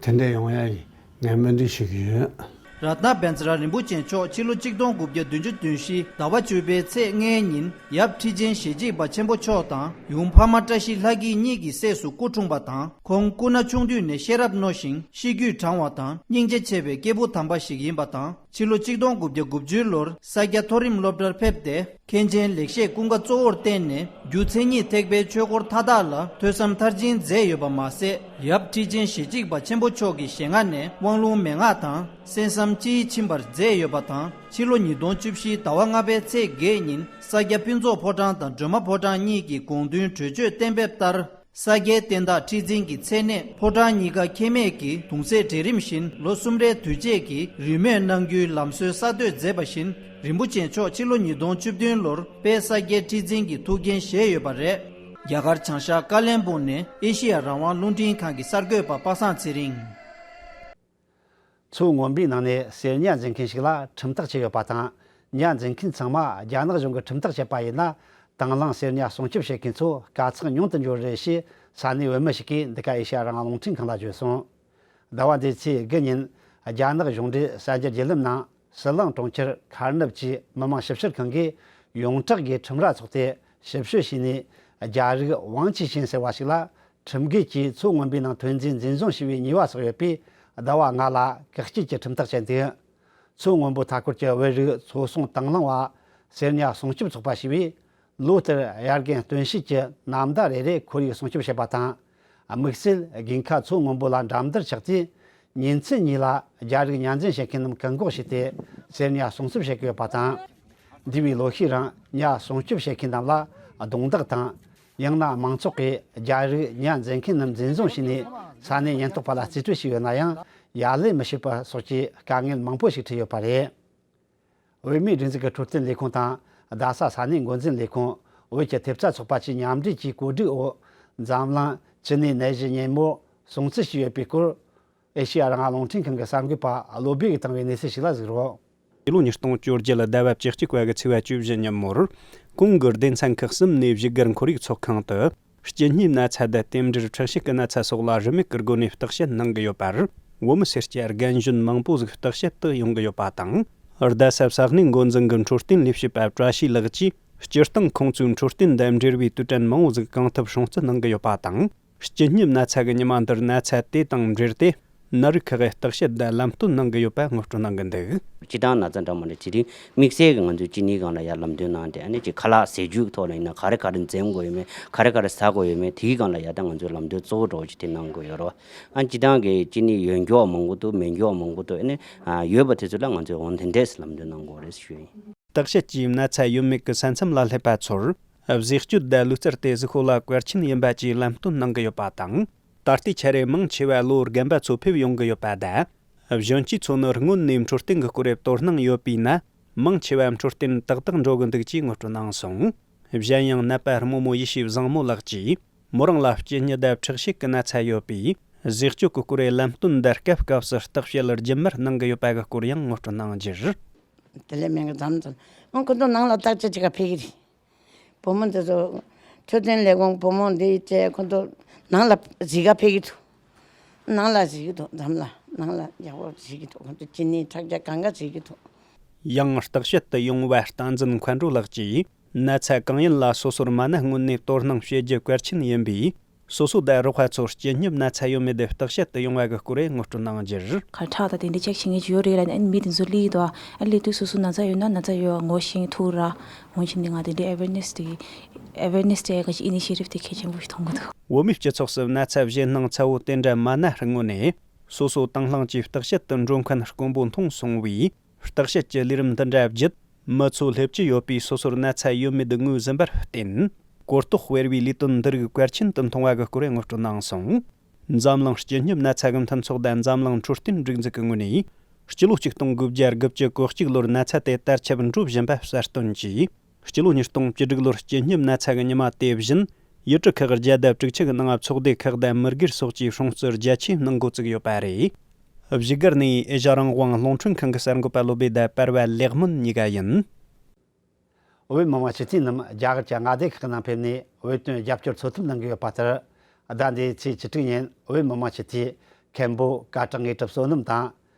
དེ་འདྲ་ཡོང་ཡ་ཡིན། ངས་སྨོན་འདུན་ཞུ་གི་ཡོད། རཏྣ་བཛྲ་རིན་པོ་ཆེ་མཆོག་ཕྱི་ལོ་ཆིག་སྟོང་དགུ་བརྒྱ་བདུན་ཅུ་དོན་བཞི་ཟླ་བ་བཅུ་པའི་ཚེས་ལྔའི་ཉིན་ཡབ་ཁྲི་ཆེན་ཞེ་གཅིག་པ་ཆེན་པོ་མཆོག་དང་ཡུམ་འཕགས་མ་བཀྲ་ཤིས་ལྷ་སྐྱིད་གཉིས་ཀྱི་སྲས་སུ་སྐུ་འཁྲུངས་པ་དང་། ཁོང་སྐུ་ན་ཆུང་དུས་ནས་ཤེས་རབ་རྣོ་ཞིང་གཤིས་རྒྱུད་དྲང་བ་དང་སྙིང་རྗེ་ཆེ་བའི་སྐྱེས་བུ་དམ་པ་ཞིག་ཡིན་པ་དང་། ཕྱི་ལོ་ཆིག་སྟོང་དགུ་བརྒྱ་དགུ་བཅུའི་ལོར་ས་སྐྱ་མཐོ་རིམ་སློབ་གྲྭར་ཕེབས་ཏེ། མཁན་ཆེན་ལེགས་བཤད་ཀུན་དགའ་གཙོ་བོར་བསྟེན་ནས་རྒྱུ་མཚན་ཉིད་ཐེག་པའི་ཆོས་སྐོར་མཐའ་དག་ལ་ཐོས་བསམ་མཐར་ཕྱིན་མཛད་ཡོད་པ་མ་ཟད། ཡབ་ཁྲི་ཆེན་ཞེ་གཅིག་པ་ཆེན་པོ་མཆོག་གི་ཞལ་སྔ་ནས་དབང་ལུང་མན་ངག་དང་གསན་བསམ་སྤྱིའི་ཕྱིན་པར་མཛད་ཡོད་པ་དང་། ཕྱི་ལོ་ཉིས་སྟོང་བཅུ་བཞི་ཟླ་བ་ལྔ་པའི་ཚེས་བརྒྱད་ཉིན་ས་སྐྱ་ཕུན་ཚོགས་ཕོ་བྲང་དང་སྒྲོལ་མ་ཕོ་བྲང་གཉིས་ཀྱི་དགོངས་འདུན་གྲོས་ཆོད་གཏན་འབེབས་ལྟར། ས་སྐྱའི་བསྟན་བདག་ཁྲི་འཛིན་གྱི་མཚན་གནས་ཕོ་བྲང་གཉིས་ཀ་ཁེ་མེད་ཀྱི་གདུང་སྲས་གྲལ་རིམ་བཞིན་ལོ་གསུམ་རེའི་དུས་བཅད་ཀྱི་རེས་མོས་གནང་རྒྱུའི་ལམ་སྲོལ་གསར་གཏོད་མཛད་པ་བཞིན། རིན་པོ་ཆེ་མཆོག་ཕྱི་ལོ་ཉིས་སྟོང་བཅུ་བདུན་ལོར་དཔལ་ས་སྐྱའི་ཁྲི་འཛིན་གྱི་ཐུགས་འགན་བཞེས་ཡོད་པ་རེད། རྒྱ་གར་བྱང་ཤར་ཀ་ལན་སྦུག་ནས་ཨེ་ཤི་ཡ་རང་དབང་རླུང་འཕྲིན་ཁང་གི་གསར་འགོད་པ་པ་སངས་ཚེ་རིང་། མཚོ་སྔོན་པོའི་ནང་ནས་གསེར་ཉ་འཛིན་མཁན་ཞིག་ལ་ཁྲིམས་ཐག་བཅད་ཡོད་པ་དང་། ཉ་འཛིན་མཁན་ཚང་མ་རྒྱ་ནག་གཞུང་གིས་ཁྲིམས་ཐག་བཅད་པ་ཡིན་ན། དང་བླངས་གསེར་ཉ་སྲུང་སྐྱོབ་བྱེད་མཁན་ཚོ་དཀའ་ཚེགས་མྱོང་དུ་འགྲོ་རེད་ཞེས་ས་གནས་བོད་མི་ཞིག་གིས་འདི་ག་ཨེ་ཤ་ཡ་རང་དབང་རླུང་འཕྲིན་ཁང་ལ་བརྗོད་སོང་། ཟླ་བ་འདིའི་ཚེས་དགུ་ཉིན་རྒྱ་ནག་གཞུང་འབྲེལ་གསར་འགྱུར་བརྒྱུད་ལམ་ནང་། ཟི་ལིང་གྲོང་ཁྱེར་མཁར་ནུབ་ཀྱི་མི་དམངས་ཞིབ་བཤེར་ཁང་གིས་ཡོངས་གྲགས་ཀྱི་ཁྲིམས་ར་ཚོགས་ཏེ་ཞིབ་བཤེར་བྱས་ནས། རྒྱ་རིགས་ཝང་ཆི་ཞིན་ཟེར་བ་ཞིག་ལ། ཁྲིམས་འགལ་གྱིས་མཚོ་སྔོན་པོའི་ནང་ཐོན་རྫས་འཛིན་བཟུང་བྱས་པའི་ཉེས་པ་བསགས་ཡོད་པས། ཟླ་བ་ལྔ་ལ་བཀག་སྐྱིལ་གྱི་ཁྲིམས་ཐག་བཅད་འདུག། མཚོ་སྔོན་པོ་མཐའ་འཁོར་གྱི་བོད་རིགས་ཚོ་སྲུང་དང་བླངས་པ་གསེར་ཉ་སྲུང་སྐྱོབ་ཚོགས་པ་ཞེས་པས། ལོ་ལྟར་དབྱར་དགུན་སྟོན་དཔྱིད་ཀྱི་ནམ་ཟླ་རེ་རེར་ཁོར་ཡུག་སྲུང་སྐྱོབ་བྱེད་པ་དང་། དམིགས་བསལ་དགུན་ཁ་མཚོ་སྔོན་པོ་ལ་འགྲན་བསྡུར་ཆགས་ཏེ། ཉིན་མཚན་གཉིས་ལ་རྒྱ་རིགས་ཉ་འཛིན་བྱེད་མཁན་རྣམས་བཀག་འགོག་བྱས་ཏེ། གསེར་ཉ་སྲུང་སྐྱོབ་བྱེད་ཀྱི་ཡོད་པ་དང་། འདས་པའི་ལོ་ཤས་རིང་ཉ་སྲུང་སྐྱོབ་བྱེད་མཁན་རྣམས་ལ་རྡུང་རྡེག་དང་། ཡང་ན་མང་ཚོགས་ཀྱིས་རྒྱ་རིགས་ཉ་འཛིན་མཁན་རྣམས་འཛིན་བཟུང་བྱས་ནས་ས་གནས་ཉེན་རྟོག་པ་ལ་རྩིས་སྤྲོད་བྱས་ཡོད་ན་ཡང་ཡ་ལན་མི་བྱེད་པ་སོགས་ཀྱི་དཀའ་ངལ་མང་པོ་ཞིག་འཕྲད་ཡོད་པ་རེད། བོད་མིའི་སྒྲིག་འཛུགས་ཀྱི་འཕྲོད་བསྟེན་ལས་ཁུངས་དང་རྡ་ས་ས་གནས་འགོ་འཛིན་ལས་ཁུངས། བོད་ཀྱི་ཐེབས་རྩ་ཚོགས་པ་བཅས་མཉམ་འབྲེལ་གྱིས་གོ་སྒྲིག་འོག་འཛམ་གླིང་ཅི་ནུས་ནད་གཞི་ཉིན་མོ་སྲུང་བརྩི་བྱས་ཡོད་པའི་སྐོར། ཨེ་ཤེ་ཡ་རང་དབང་རླུང་འཕྲིན་ཁང་གི་གསར་འགོད་པ་བློ་སྦེ་གིས་བཏང་བའི་གནས་ཚུལ་ཞིག་ལ་གཟིགས་རོགས། ཕྱི་ལོ་ཉིས་སྟོང་བཅོ་བརྒྱད་ཟླ་བ་བཅུ་གཅིག་པ་གི་ཚེས་པ་བཅུ་བཞི་ཉིན་མོར། གོང་གི་སྡེ་ཚན་ཁག་གསུམ་ནས་བཞུགས་སྒར་ཁོར་ཡུག་ཚོགས་ཁང་དུ། སྤྱི་ཉམས་ན་ཚ་དང་རྟེན་འབྲེལ་ཁྲག་ཤེད་ཀྱི་ན་ཚ་སོགས་ལ་རིན་མེད་ཀྱི་སྒོ་ནས་བརྟག་དཔྱད་གནང་གི་ཡོད་པར། བོད་མི་སེར་སྐྱ་རྒན་གཞོན་མང་པོ་ཟིག་བརྟག་དཔྱད་དུ་ཡོང་གི་ཡོད་པ་དང་། རྡ་ས་ས་གནས་འགོ་འཛིན་གྱི་འཕྲོད་བསྟེན་ལས་བྱེད་པ་བཀྲ་ཤིས་ལགས་ཀྱིས། སྤྱིར་བཏང་ཁོང་ཚོའི་འཕྲོད་བསྟེན་དང་འབྲེལ་བའི་དུས་དྲན་མང་བོ་ཟིག་གང་ཐུབ་སྲུང་བརྩི་གནང་གི་ཡོད་པ་དང་། སྤྱི་ཉམས་ན་ཚ་གི་ཉི་མ་འདིར་ན་ཚ་དེ་དང་འབྲེལ་ཏེ། ནད་རིགས་ཁག་གི་བརྟག་དཔྱད་དང་ལམ་སྟོན་གནང་གི་ཡོད་པ་ངོ་སྤྲོད་གནང་གི་འདུག། སྤྱི་བཏང་ན་ཚ་འདྲ་མ་འདྲ་དེ་རིང་དམིགས་བསལ་གྱི་ང་ཚོས་གཅིན་སྙི་སྒང་ལ་ཡར་ལམ་སྟོན་གནང་སྟེ། ཨ་ནི་ཅིག་ཁ་ལག་ཟས་བཅུད་ཐོག་ལ་ཡིན་ན་ག་རེ་ག་རེ་འཛེམ་དགོས་ཡོད་མེད། ག་རེ་ག་རེ་ཟ་དགོས་ཡོད་མེད། དེའི་སྒང་ལ་ཡར་ད་ང་ཚོས་ལམ་སྟོན་གཙོ་བོ་འདྲ་བོ་ཅིག་དེ་གནང་དགོས་ཡོད་རེད་བ། ཨ་སྤྱི་བཏང་གི་གཅིན་སྙི་ཡོད་མཁན་མང་པོ་འདུག། མེད་མཁན་མང་པོ་འདུག། ཨ་ནི་ཡོད་པ་དེ་ཚོ་ལ་ང་ཚོས་འོ་དེ་འདྲས་ལམ་སྟོན་གནང་དགོས་རེད་ཞུ་ཡིན། བརྟག་དཔྱད་ཀྱིས་ན་ཚ་ཡོད་མེད་ཀྱི་ས་མཚམས་ལ་སླེབས་པ་ཚོར། གཟེགས་གཅོད་དང་ལུས་རྩལ་དེ་གཟུགས་པོ་ལ་གལ་ཆེན་ཡིན་པ་བཅས་ལམ་སྟོན་གནང་གི་ཡོད་པ་དང་། ད་ལྟའི་ཆར་མང་ཆེ་བ་ལོ་རྒན་པ་ཚོ་ཕེབས་ཡོང་གི་ཡོད་པ་དང་། གཞོན་སྐྱེས་ཚོ་ནི་སྔོན་ནས་འཕྲོད་བསྟེན་གྱི་སྐོར་དོ་སྣང་ཡོད་པས་ན། མང་ཆེ་བ་འཕྲོད་བསྟེན་ཏག་ཏག་འགྲོ་གི་འདུག་ཅེས་ངོ་སྤྲོད་གནང་སོང་། གཞན་ཡང་ནད་པ་རྨོ་མོ་ཡེ་ཤེས་བཟང་མོ་ལགས་ཀྱིས། མོ་རང་ལ་གཅིན་སྙི་དང་ཁྲག་ཤེད་ཀྱི་ན་ཚ་ཡོད་པས། གཟེགས་གཅོད་ཀྱི་སྐོར་ལམ་སྟོན་དང་སྐབས་སྐབས་སུ་བརྟག་དཔྱད་རྒྱུན་མར་གནང་གི་ཡོད་པ་གི་སྐོར་ཡང་ངོ་སྤྲོད་གནང་རྒྱུར། དེ་ལས་མིང་གི་ཙམ་ཙམ། ཨང་ཁོ་ཚོ་ནང་ལ་བརྟག་དཔྱད་བྱེད་ག་ཕེབས་ཀྱི་རེད། བུ་མོ་འདི་ཚོ། འཕྲོད་བསྟེན་ལས་ཁུངས་བུ་མོ་འདི་བཅས་ཁོ་ཚོ་ནང་ལ་གཟིགས་ག་ཕེབས་ཀྱི་འདུག། ནང་ལ་གཟིགས་ཀྱི་འདུག། འཛམ་ལ་ནང་ལ་ཡག་པོ་གཟིགས་ཀྱི་འདུག། ཁོ་ཚོ་གཅིན་སྙི་ཁྲག་རྒྱ་གང་ག་གཟིགས་ཀྱི་འདུག། ཡང་བརྟག་དཔྱད་དུ་ཡོང་བ་བསྟན་འཛིན་མཁའ་འགྲོ་ལགས་ཀྱིས། ན་ཚ་གང་ཡིན་ལ་སོ་སོར་མ་ན་སྔོན་ནས་དོ་སྣང་བྱེད་རྒྱུ་གལ་ཆེན་ཡིན་པས། སོ་སོ་དང་རོགས་པ་ཚོར་སྤྱི་སྙོམས་ན་ཚ་ཡོད་མེད་བརྟག་དཔྱད་དུ་ཡོང་བ་གི་སྐོར་ངོ་སྤྲོད་གནང་རྒྱུར། ཁ་ཁྲག་དང་དེ་འདྲ་ཅེག་བྱེད་མཁན་ཅིག་ཡོད་རེད་ལབ་ནས། ཨ་ནི་མི་དེ་ཚོ་སླེབས་འདུག། ཨ་སླེབས་དུས་སོ་སོ་ན་ཚ་ཡོད་ན་ན་ཚ་ཡོད་ངོ་ཤེས་ཐུག་ར། འོན་ཀྱང་འདི་ང་དེ་འདྲའི་ཨེ་ཝེར་ནེས་དེ་ཨེ་ཝེར་ནེས་དེ་ག་ཅིག་ཨི་ནི་ཤི་ཡེ་ཊིབ་དེ་གལ་ཆེན་པོ་ཞིག་མཐོང་གི་འདུག། བོད་མིའི་སྤྱི་ཚོགས་སུ་ན་ཚ་བཞེད་སྣང་ཚ་བོ་དེ་འདྲ་མ་ན་སྔོན་ནས་སོ་སོ་དང་བླངས་ཀྱིས་བརྟག་དཔྱད་དུ་འགྲོ་མཁན་དཀོན་པོ་མཐོང་སོང་བས། བརྟག་དཔྱད་ཀྱི་ལས་རིམ་འདི་འདྲ་བརྒྱུད། མི་ཚོ་སླེབས་ཀྱི་ཡོད་པས་སོ་སོར་ན་ཚ་ཡོད་མེད་ངོས་ཟིན་པར་བརྟེན། གོ་རྟོགས་སྤེལ་བའི་ལས་དོན་འདི་རིགས་གལ་ཆེན་དུ་མཐོང་བ་གི་སྐོར་ངོ་སྤྲོད་གནང་སོང་། འཛམ་གླིང་སྤྱི་སྙོམས་ན་ཚ་གི་མཐུན་ཚོགས་དང་འཛམ་གླིང་འཕྲོད་བསྟེན་སྒྲིག་འཛུགས་ཀྱི་ངོས་ནས། སྤྱི་ལོ་ཆིག་སྟོང་དགུ་བརྒྱ་དགུ་བཅུ་གོ་གཅིག་ལོར་ན་ཚ་དེ་དར་ཁྱབ་འགྲོ་བཞིན་པ་གསལ་སྟོན་གྱིས། སྤྱི་ལོ་ཉིས་སྟོང་བཅུ་དྲུག་ལོར་སྤྱི་སྙོམས་ན་ཚ་གི་ཉི་མ་དེ་བཞིན། ཡུལ་གྲུ་ཁག་བརྒྱ་དང་དྲུག་ཅུ་གི་ནང་ཚོགས་སྡེ་ཁག་དང་མི་སྒེར་སོགས་ཀྱིས་སྲུང་བརྩི་རྒྱ་ཆེ་གནང་འགོ་བཙུགས་ཡོད་པ་རེད། བཞུགས་སྒར་ནས་ཨེ་ཤ་ཡ་རང་དབང་རླུང་འཕྲིན་ཁང་གི་གསར་འགོད་པ་བློ་སྦེ་དང་པར་བ་ལེགས་སྨོན་གཉིས་ཀ་ཡིན། བོད་མི་མང་སྤྱི་འཐུས་རྣམས་རྒྱ་གར་གྱི་མངའ་སྡེ་ཁག་ནང་ཕེབས་ནས་བོད་དོན་རྒྱབ་སྐྱོར་འཚོལ་ཐབས་གནང་གི་ཡོད་པ་ལྟར། ཟླ་འདིའི་ཚེས་བཅུ་དྲུག་ཉིན་བོད་མི་མང་སྤྱི་འཐུས་ མཁན་པོ་ཀ་བྲག་དངོས་གྲུབ་བསོད་ནམས་དང་།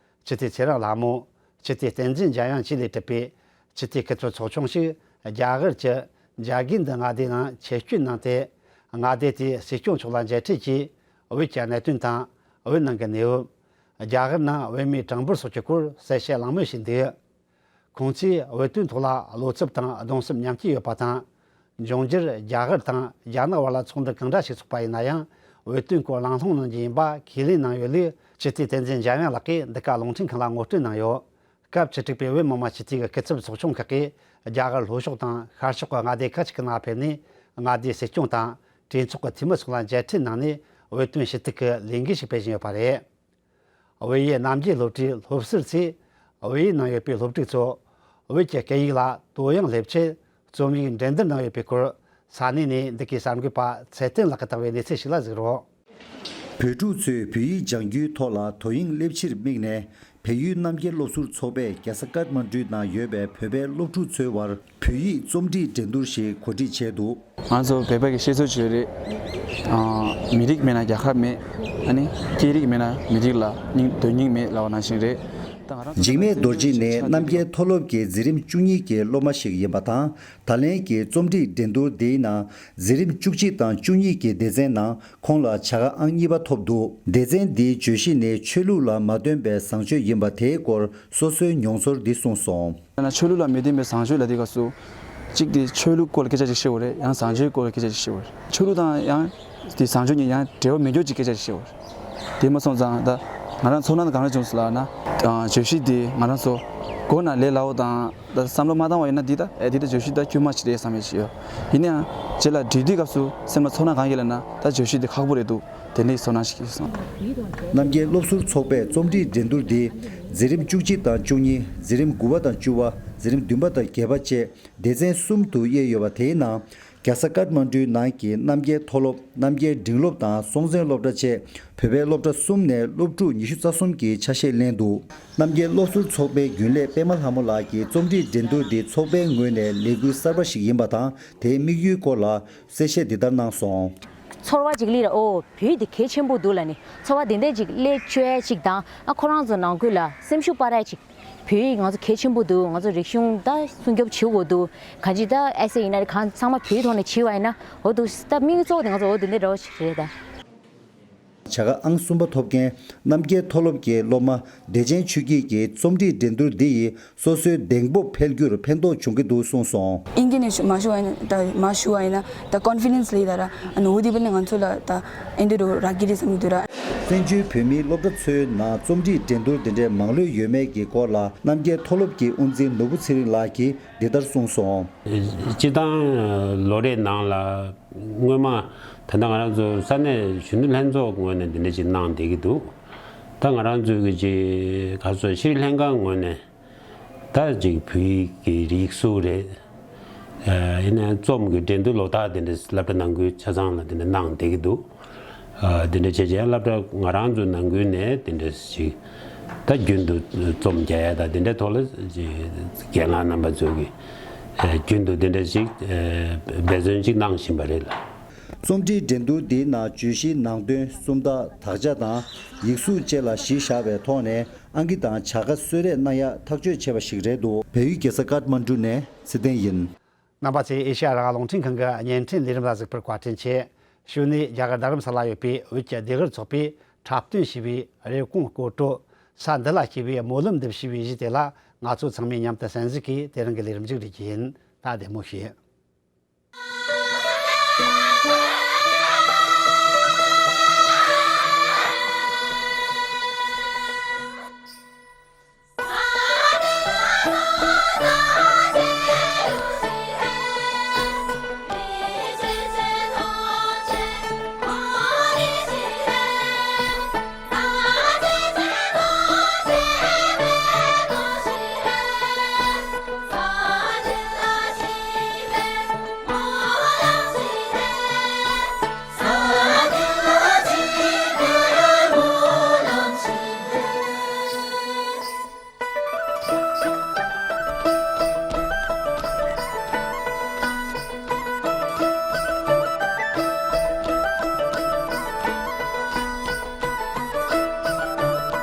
སྤྱི་འཐུས་ཚེ་རིང་ལྷ་མོ། སྤྱི་འཐུས་བསྟན་འཛིན་འཇམ་དབྱངས་བཅས་ལས་གྲུབ་པའི་སྤྱི་འཐུས་སྐུ་ཚབ་ཚོགས་ཆུང་ཞིག་རྒྱ་གར་གྱི་ཇཱ་གིན་དི་མངའ་སྡེའི་ནང་ཆེད་བསྐྱོད་གནང་སྟེ། མངའ་སྡེ་དེའི་སྲིད་སྐྱོང་མཆོག་ལ་མཇལ་འཕྲད་ཀྱིས་བོད་ཀྱི་གནད་དོན་དང་། བོད་ནང་གི་གནས་བབ། རྒྱ་གར་ནང་བོད་མིའི་གྲངས་འབོར་སོགས་ཀྱི་སྐོར་གསལ་བཤད་གླེང་མོལ་བྱས་འདུག། ཁོང་ཚོས་བོད་དོན་ཐོག་ལ་བློ་འཚབ་དང་གདུང་སེམས་མཉམ་སྐྱེད་ཡོད་པ་དང་། འབྱུང་འགྱུར་རྒྱ་གར་དང་རྒྱ་ནག་བར་ལ་ཚོགས་འདུ་གང་འདྲ་ཞིག་ཚོགས་པ་ཡིན་ན་ཡང་། བོད་དོན་སྐོར་གླེང་སློང་གནང་རྒྱུ་ཡིན་པ་ཁས་ལེན་གནང་ཡོད་ལུགས་སྤྱི་འཐུས་བསྟན་འཛིན་འཇམ་དབྱངས་ལགས་ཀྱིས་འདི་ག་རླུང་འཕྲིན་ཁང་ལ་ངོ་སྤྲོད་གནང་ཡོད། སྐབས་བཅུ་དྲུག་པའི་བོད་མི་མང་སྤྱི་འཐུས་ཀྱི་སྐུ་ཚབ་ཚོགས་ཆུང་ཁག་གིས་རྒྱ་གར་ལྷོ་ཕྱོགས་དང་ཤར་ཕྱོགས་ཀྱི་མངའ་སྡེ་ཁག་ཅིག་གི་ནང་ཕེབས་ནས། མངའ་སྡེའི་སྲིད་སྐྱོང་དང་གྲོས་ཚོགས་ཀྱི་འཐུས་མི་སོགས་ལ་མཇལ་འཕྲད་གནང་ནས། བོད་དོན་ཞུ་གཏུག་གི་ལས་འགུལ་ཞིག་སྤེལ་བཞིན་ཡོད་པ་རེད། བོད་ཡིག་རྣམ་འགྱུར་སློབ་གྲྭའི་སློབ་ཟུར་ཚོས་བོད་ཡིག་ནང་ཡོད་པའི་སློབ་ཕྲུག་ཚོ་བོད་ཀྱི་སྐད་ཡིག་ལ་དོ་སྣང་སླེབས་ཆེད་རྩོམ་ཡིག་འགྲན་བསྡུར་གནང་ཡོད་པའི་སྐོར། ས་གནས་ནས་འདི་གའི་གསར་འགོད་པ་ཚེ་བརྟན་ལགས་ཀྱིས་བཏང་བའི་གནས་ཚུལ་ཞིག་ལ་གཟིགས་རོགས། བོད་ཕྲུག་ཚོས་བོད་ཡིག་སྦྱང་རྒྱུའི་ཐོག་ལ་དོ་དབྱིངས་སླེབས་ཕྱིར་དམིགས་ནས། བལ་ཡུལ་རྣམ་རྒྱལ་སློབ་ཟུར་ཚོགས་པས་རྒྱལ་ས་ཀཏ་མན་ཌུའི་ནང་ཡོད་པའི་བོད་པའི་སློབ་ཕྲུག་ཚོའི་བར་བོད་ཡིག་རྩོམ་སྒྲིག་འགྲན་བསྡུར་ཞིག་གོ་སྒྲིག་བྱས་འདུག། ང་ཚོ་བོད་པ་གི་བཤད་སྲོལ་ཅིག་ཡོད་རེད། ཨ། མི་རིགས་མེད་ན་རྒྱལ་ཁབ་མེད། ཨ་ནི་སྐད་རིགས་མེད་ན་མི་རིགས་ལ་སྙིང་དོན་སྙིང་མེད་ལབ་པ་ནང་བཞིན་རེད། ད་ང་རང་ཚོ་འཇིགས་མེད་རྡོ་རྗེ་ནི་རྣམ་རྒྱལ་མཐོ་སློབ་ཀྱི་འཛིན་རིམ་བཅུ་གཉིས་ཀྱི་སློབ་མ་ཞིག་ཡིན་པ་དང་། ད་ལན་གྱི་རྩོམ་སྒྲིག་འགྲན་བསྡུར་འདིའི་ནང་འཛིན་རིམ་བཅུ་གཅིག་དང་བཅུ་གཉིས་ཀྱི་སྡེ་ཚན་ནང་ཁོང་ལ་བྱ་དགའ་ཨང་གཉིས་པ་ཐོབ་འདུག། སྡེ་ཚན་འདིའི་བརྗོད་གཞི་ནི་ཆོས་ལུགས་ལ་མ་བརྟེན་པའི་བཟང་སྤྱོད་ཡིན་པ་དེའི་སྐོར་སོ་སོའི་མྱོང་ཚོར་འདི་གསུངས་སོང་། ཡང་ན་ཆོས་ལུགས་ལ་མི་བརྟེན་པའི་བཟང་སྤྱོད་ལབ་དུས་སྐབས་སུ། གཅིག་དེ་ཆོས་ལུགས་སྐོར་ལ་སྐད་ཆ་ཅིག་བཤད་དགོས་རེད། ཡང་བཟང་སྤྱོད་སྐོར་ལ་སྐད་ཆ་ཅིག་བཤད་དགོས་རེད། ཆོས་ལུགས་དང་ཡང་དེ་བཟང་སྤྱོད་གཉིས་ཡང་འབྲེལ་བ་མེད་རྒྱུ་ཅིག་སྐད་ཆ་ཅིག་བཤད་དགོས་རེད། དེ་མ་སོང་ཙང་ད་ང་རང་ཚོར་སྣང་གང་འདྲ་བྱུང་སོང་ལབ་ན། ཨ། བརྗོད་གཞི་དེ་ང་རང་ཚོ་མགོ་ན་ལས་སླ་བོ་དང་། ད་བསམ་བློ་མ་བཏང་བ་ཡིན་ན་འདི་ད་ཨེ་འདི་ད་བརྗོད་གཞི་ད་དཀྱུས་མ་ཞིག་རེད་བསམ་ཡས་ཞིག་ཡོད། ཡིན་ན་ཡང་རྗེས་ལ་འབྲི་དུས་སྐབས་སུ་སེམས་ལ་ཚོར་སྣང་གང་ཡོད་ལབ་ན། ད་བརྗོད་གཞི་འདི་ཁག་པོ་རེད་འདུག། དེ་འདྲའི་ཚོར་སྣང་ཞིག་སོང་། རྣམ་རྒྱལ་སློབ་ཟུར་ཚོགས་པས་རྩོམ་སྒྲིག་འགྲན་བསྡུར་འདི་འཛིན་རིམ་བཅུ་གཅིག་དང་བཅུ་གཉིས། འཛིན་རིམ་དགུ་པ་དང་བཅུ་པ། འཛིན་རིམ་བདུན་པ་དང་བརྒྱད་པ་བཅས་སྡེ་ཚན་གསུམ་དུ་དབྱེ་ཡོད་པ། དེའི་ནང་རྒྱལ་ས་ཀཏ་མན་ཌུའི་ནང་གི་རྣམ་རྒྱལ་མཐོ་སློབ། རྣམ་རྒྱལ་འབྲིང་སློབ་དང་སྲོང་བཙན་སློབ་གྲྭ་བཅས་བོད་པའི་སློབ་གྲྭ་གསུམ་ནས་སློབ་ཕྲུག་ཉི་ཤུ་རྩ་གསུམ་གྱིས་ཆ་ཤས་ལེན་འདུག། རྣམ་རྒྱལ་སློབ་ཟུར་ཚོགས་པའི་རྒྱུན་ལས་པད་མ་ལྷ་མོ་ལགས་ཀྱིས་རྩོམ་སྒྲིག་འགྲན་བསྡུར་འདི་ཚོགས་པའི་ངོས་ནས་ལས་འགུལ་གསར་པ་ཞིག་ཡིན་པ་དང་། དེའི་དམིགས་ཡུལ་སྐོར་ལ་གསལ་བཤད་འདི་ལྟར་གནང་སོང་། ཚོར་བ་ཅིག་སླེབས་ར། ཨོ། བོད་ཡིག་འདི་གལ་ཆེན་པོ་འདུག་ལབ་ནས། ཚོར་བ་དེ་འདྲ་ཅིག་སླེབས་བཅུག་ཡ་ཅིག་དང་། ཨ། ཁོ་རང་ཚོ་ནང་ཁུལ་ལ་སེམས་ཤུགས་སྤར་ཡ་ཅིག། བོད་ཡིག་ང་ཚོ་གལ་ཆེན་པོ་འདུག། ང་ཚོ་རིག་གཞུང་ད་སྲུང་སྐྱོབ་བྱེད་དགོས་འདུག། གང་ཅི་ད་ཨེ་སེ་ཡིན་ན་རེད། གང་ཚང་མ་བོད་ཡིག་ཐོག་ནས་བྲིས་པ་ཡིན་ན། འོ་འདུག། ད་དམིགས་ཡུལ་གཙོ་བོ་དེ་ང་ཚོ་འོ་དེ་འདྲ་འདྲ་བོ་ཞིག་རེད་ད། བྱ་དགའ་ཨང་གསུམ་པ་ཐོབ་མཁན་རྣམ་རྒྱལ་མཐོ་སློབ་ཀྱི་སློབ་མ་བདེ་ཆེན་ཆོས་སྐྱིད་ཀྱིས་རྩོམ་སྒྲིག་འགྲན་བསྡུར་འདི་ཡིས་སོ་སོའི་གདེང་སྤོབས་འཕེལ་རྒྱུར་ཕན་ཐོགས་བྱུང་གི་འདུག་གསུངས་སོང་། ཨིན་སྐད་ནས་ཞུ་མ་ཞུ་བ་ཡིན་ན། ད་མ་ཞུ་བ་ཡིན་ན་ད་ཀོན་ཕི་ཌེན་སི་ལེགས་ད་ར། ཨ་ནི་འོ་དེ་བས་ནི་ང་ཚོ་ལ་ད་ཨེ་འདྲ་རོ་རག་གི་རེད་བསམ་གྱི་འདུག་ར། བཙན་བྱོལ་བོད་མིའི་སློབ་གྲྭ་ཚོའི་ནང་རྩོམ་སྒྲིག་འགྲན་བསྡུར་འདི་འདྲའི་མང་ལོས་ཡོད་མེད་ཀྱི་སྐོར་ལ་རྣམ་རྒྱལ་མཐོ་སློབ་ཀྱི་དབུ་འཛིན་ནོར་བུ་ཚེ་རིང་ལགས་ཀྱིས་འདི་ལྟར་གསུངས་སོང་། སྤྱིར་བཏང་ལོ་རེའི་ནང་ལ་སྔོན་མ་ད་ལྟ་ང་རང་ཚོ་ས་གནས་གཞོན་ནུ་ལྷན་ཚོགས་ངོས་ནས་འདི་འདྲ་ཅིག་གནང་བསྡད་ཀྱི་འདུག། ད་ང་རང་ཚོའི་གི་ཅིག་ག་ཚོད་ཕྱིའི་ལྷན་ཁང་ངོས་ནས་ད་ཅིག་བོད་ཡིག་གི་ཡིག་གཟུགས་རེད། ཨ། ཡིན་ནའང་རྩོམ་གྱི་འགྲན་བསྡུར་ལོ་ལྟར་དེ་འདྲ་སློབ་གྲྭ་ནང་ཁུལ་ཆ་ཚང་ལ་དེ་འདྲ་གནང་བསྡད་ཀྱི་འདུག། ཨ། དེ་འདྲ་བྱས་བྱས་སློབ་གྲྭ་ང་རང་ཚོའི་ནང་ཁུལ་ནས་དེ་འདྲ་ཞིག་ད་རྒྱུན་དུ་རྩོམ་རྒྱག་ཡ་དང་དེ་འདྲའི་ཐོག་ལ་ཅིག་རྒན་ལགས་རྣམ་པ་ཚོས་ཀྱིས་ཨ་རྒྱུན་དུ་དེ་འདྲ་ཞིག་ཨ་འབད་བརྩོན་ཅིག་གནང་བཞིན་པ་རེད་ལགས། རྩོམ་སྒྲིག་འགྲན་བསྡུར་འདིའི་ནང་བརྗོད་གཞིའི་ནང་དོན། སུམ་རྟགས། དག་ཆ་དང་ཡིག་གཟུགས་བཅས་ལ་གཞི་བཞག་པའི་ཐོག་ནས་ཨང་ཀི་དང་བྱ་དགའ་གསོལ་རས་གནང་ཡག་ཐག་གཅོད་བྱས་པ་ཞིག་རེད་འདུག། བལ་ཡུལ་རྒྱལ་ས་ཀཏ་མན་ཌུ་ནས་ཚེ་བརྟན་ཡིན། རྣམ་པ་ཚོས་ཨེ་ཤེ་ཡ་རང་དབང་རླུང་འཕྲིན་ཁང་གི་བརྙན་འཕྲིན་ལས་རིམ་ལ་གཟིགས་པར་བཀའ་དྲིན་ཆེ། གཞུག་ནས་རྒྱ་གར་རྡ་རམ་ས་ལ་ཡོད་པའི་བོད་ཀྱི་སྡེ་ཁུལ་ཚོགས་པས་འཁྲབ་སྟོན་བྱས་པའི་རེབ་གོང་སྐོར་བྲོ། ས་འདི་ལ་སྐྱེས་པའི་སྨོན་ལམ་འདེབས་ཞེས་པའི་གཞས་དེ་ལ་ང་ཚོ་ཚང་མས་མཉམ་དུ་གསན་གཟིགས་ཀྱིས་དེ་རིང་གི་ལས་རིམ་མཇུག་སྒྲིལ་རྒྱུ་ཡིན། ད་བདེ་མོ་བྱོས།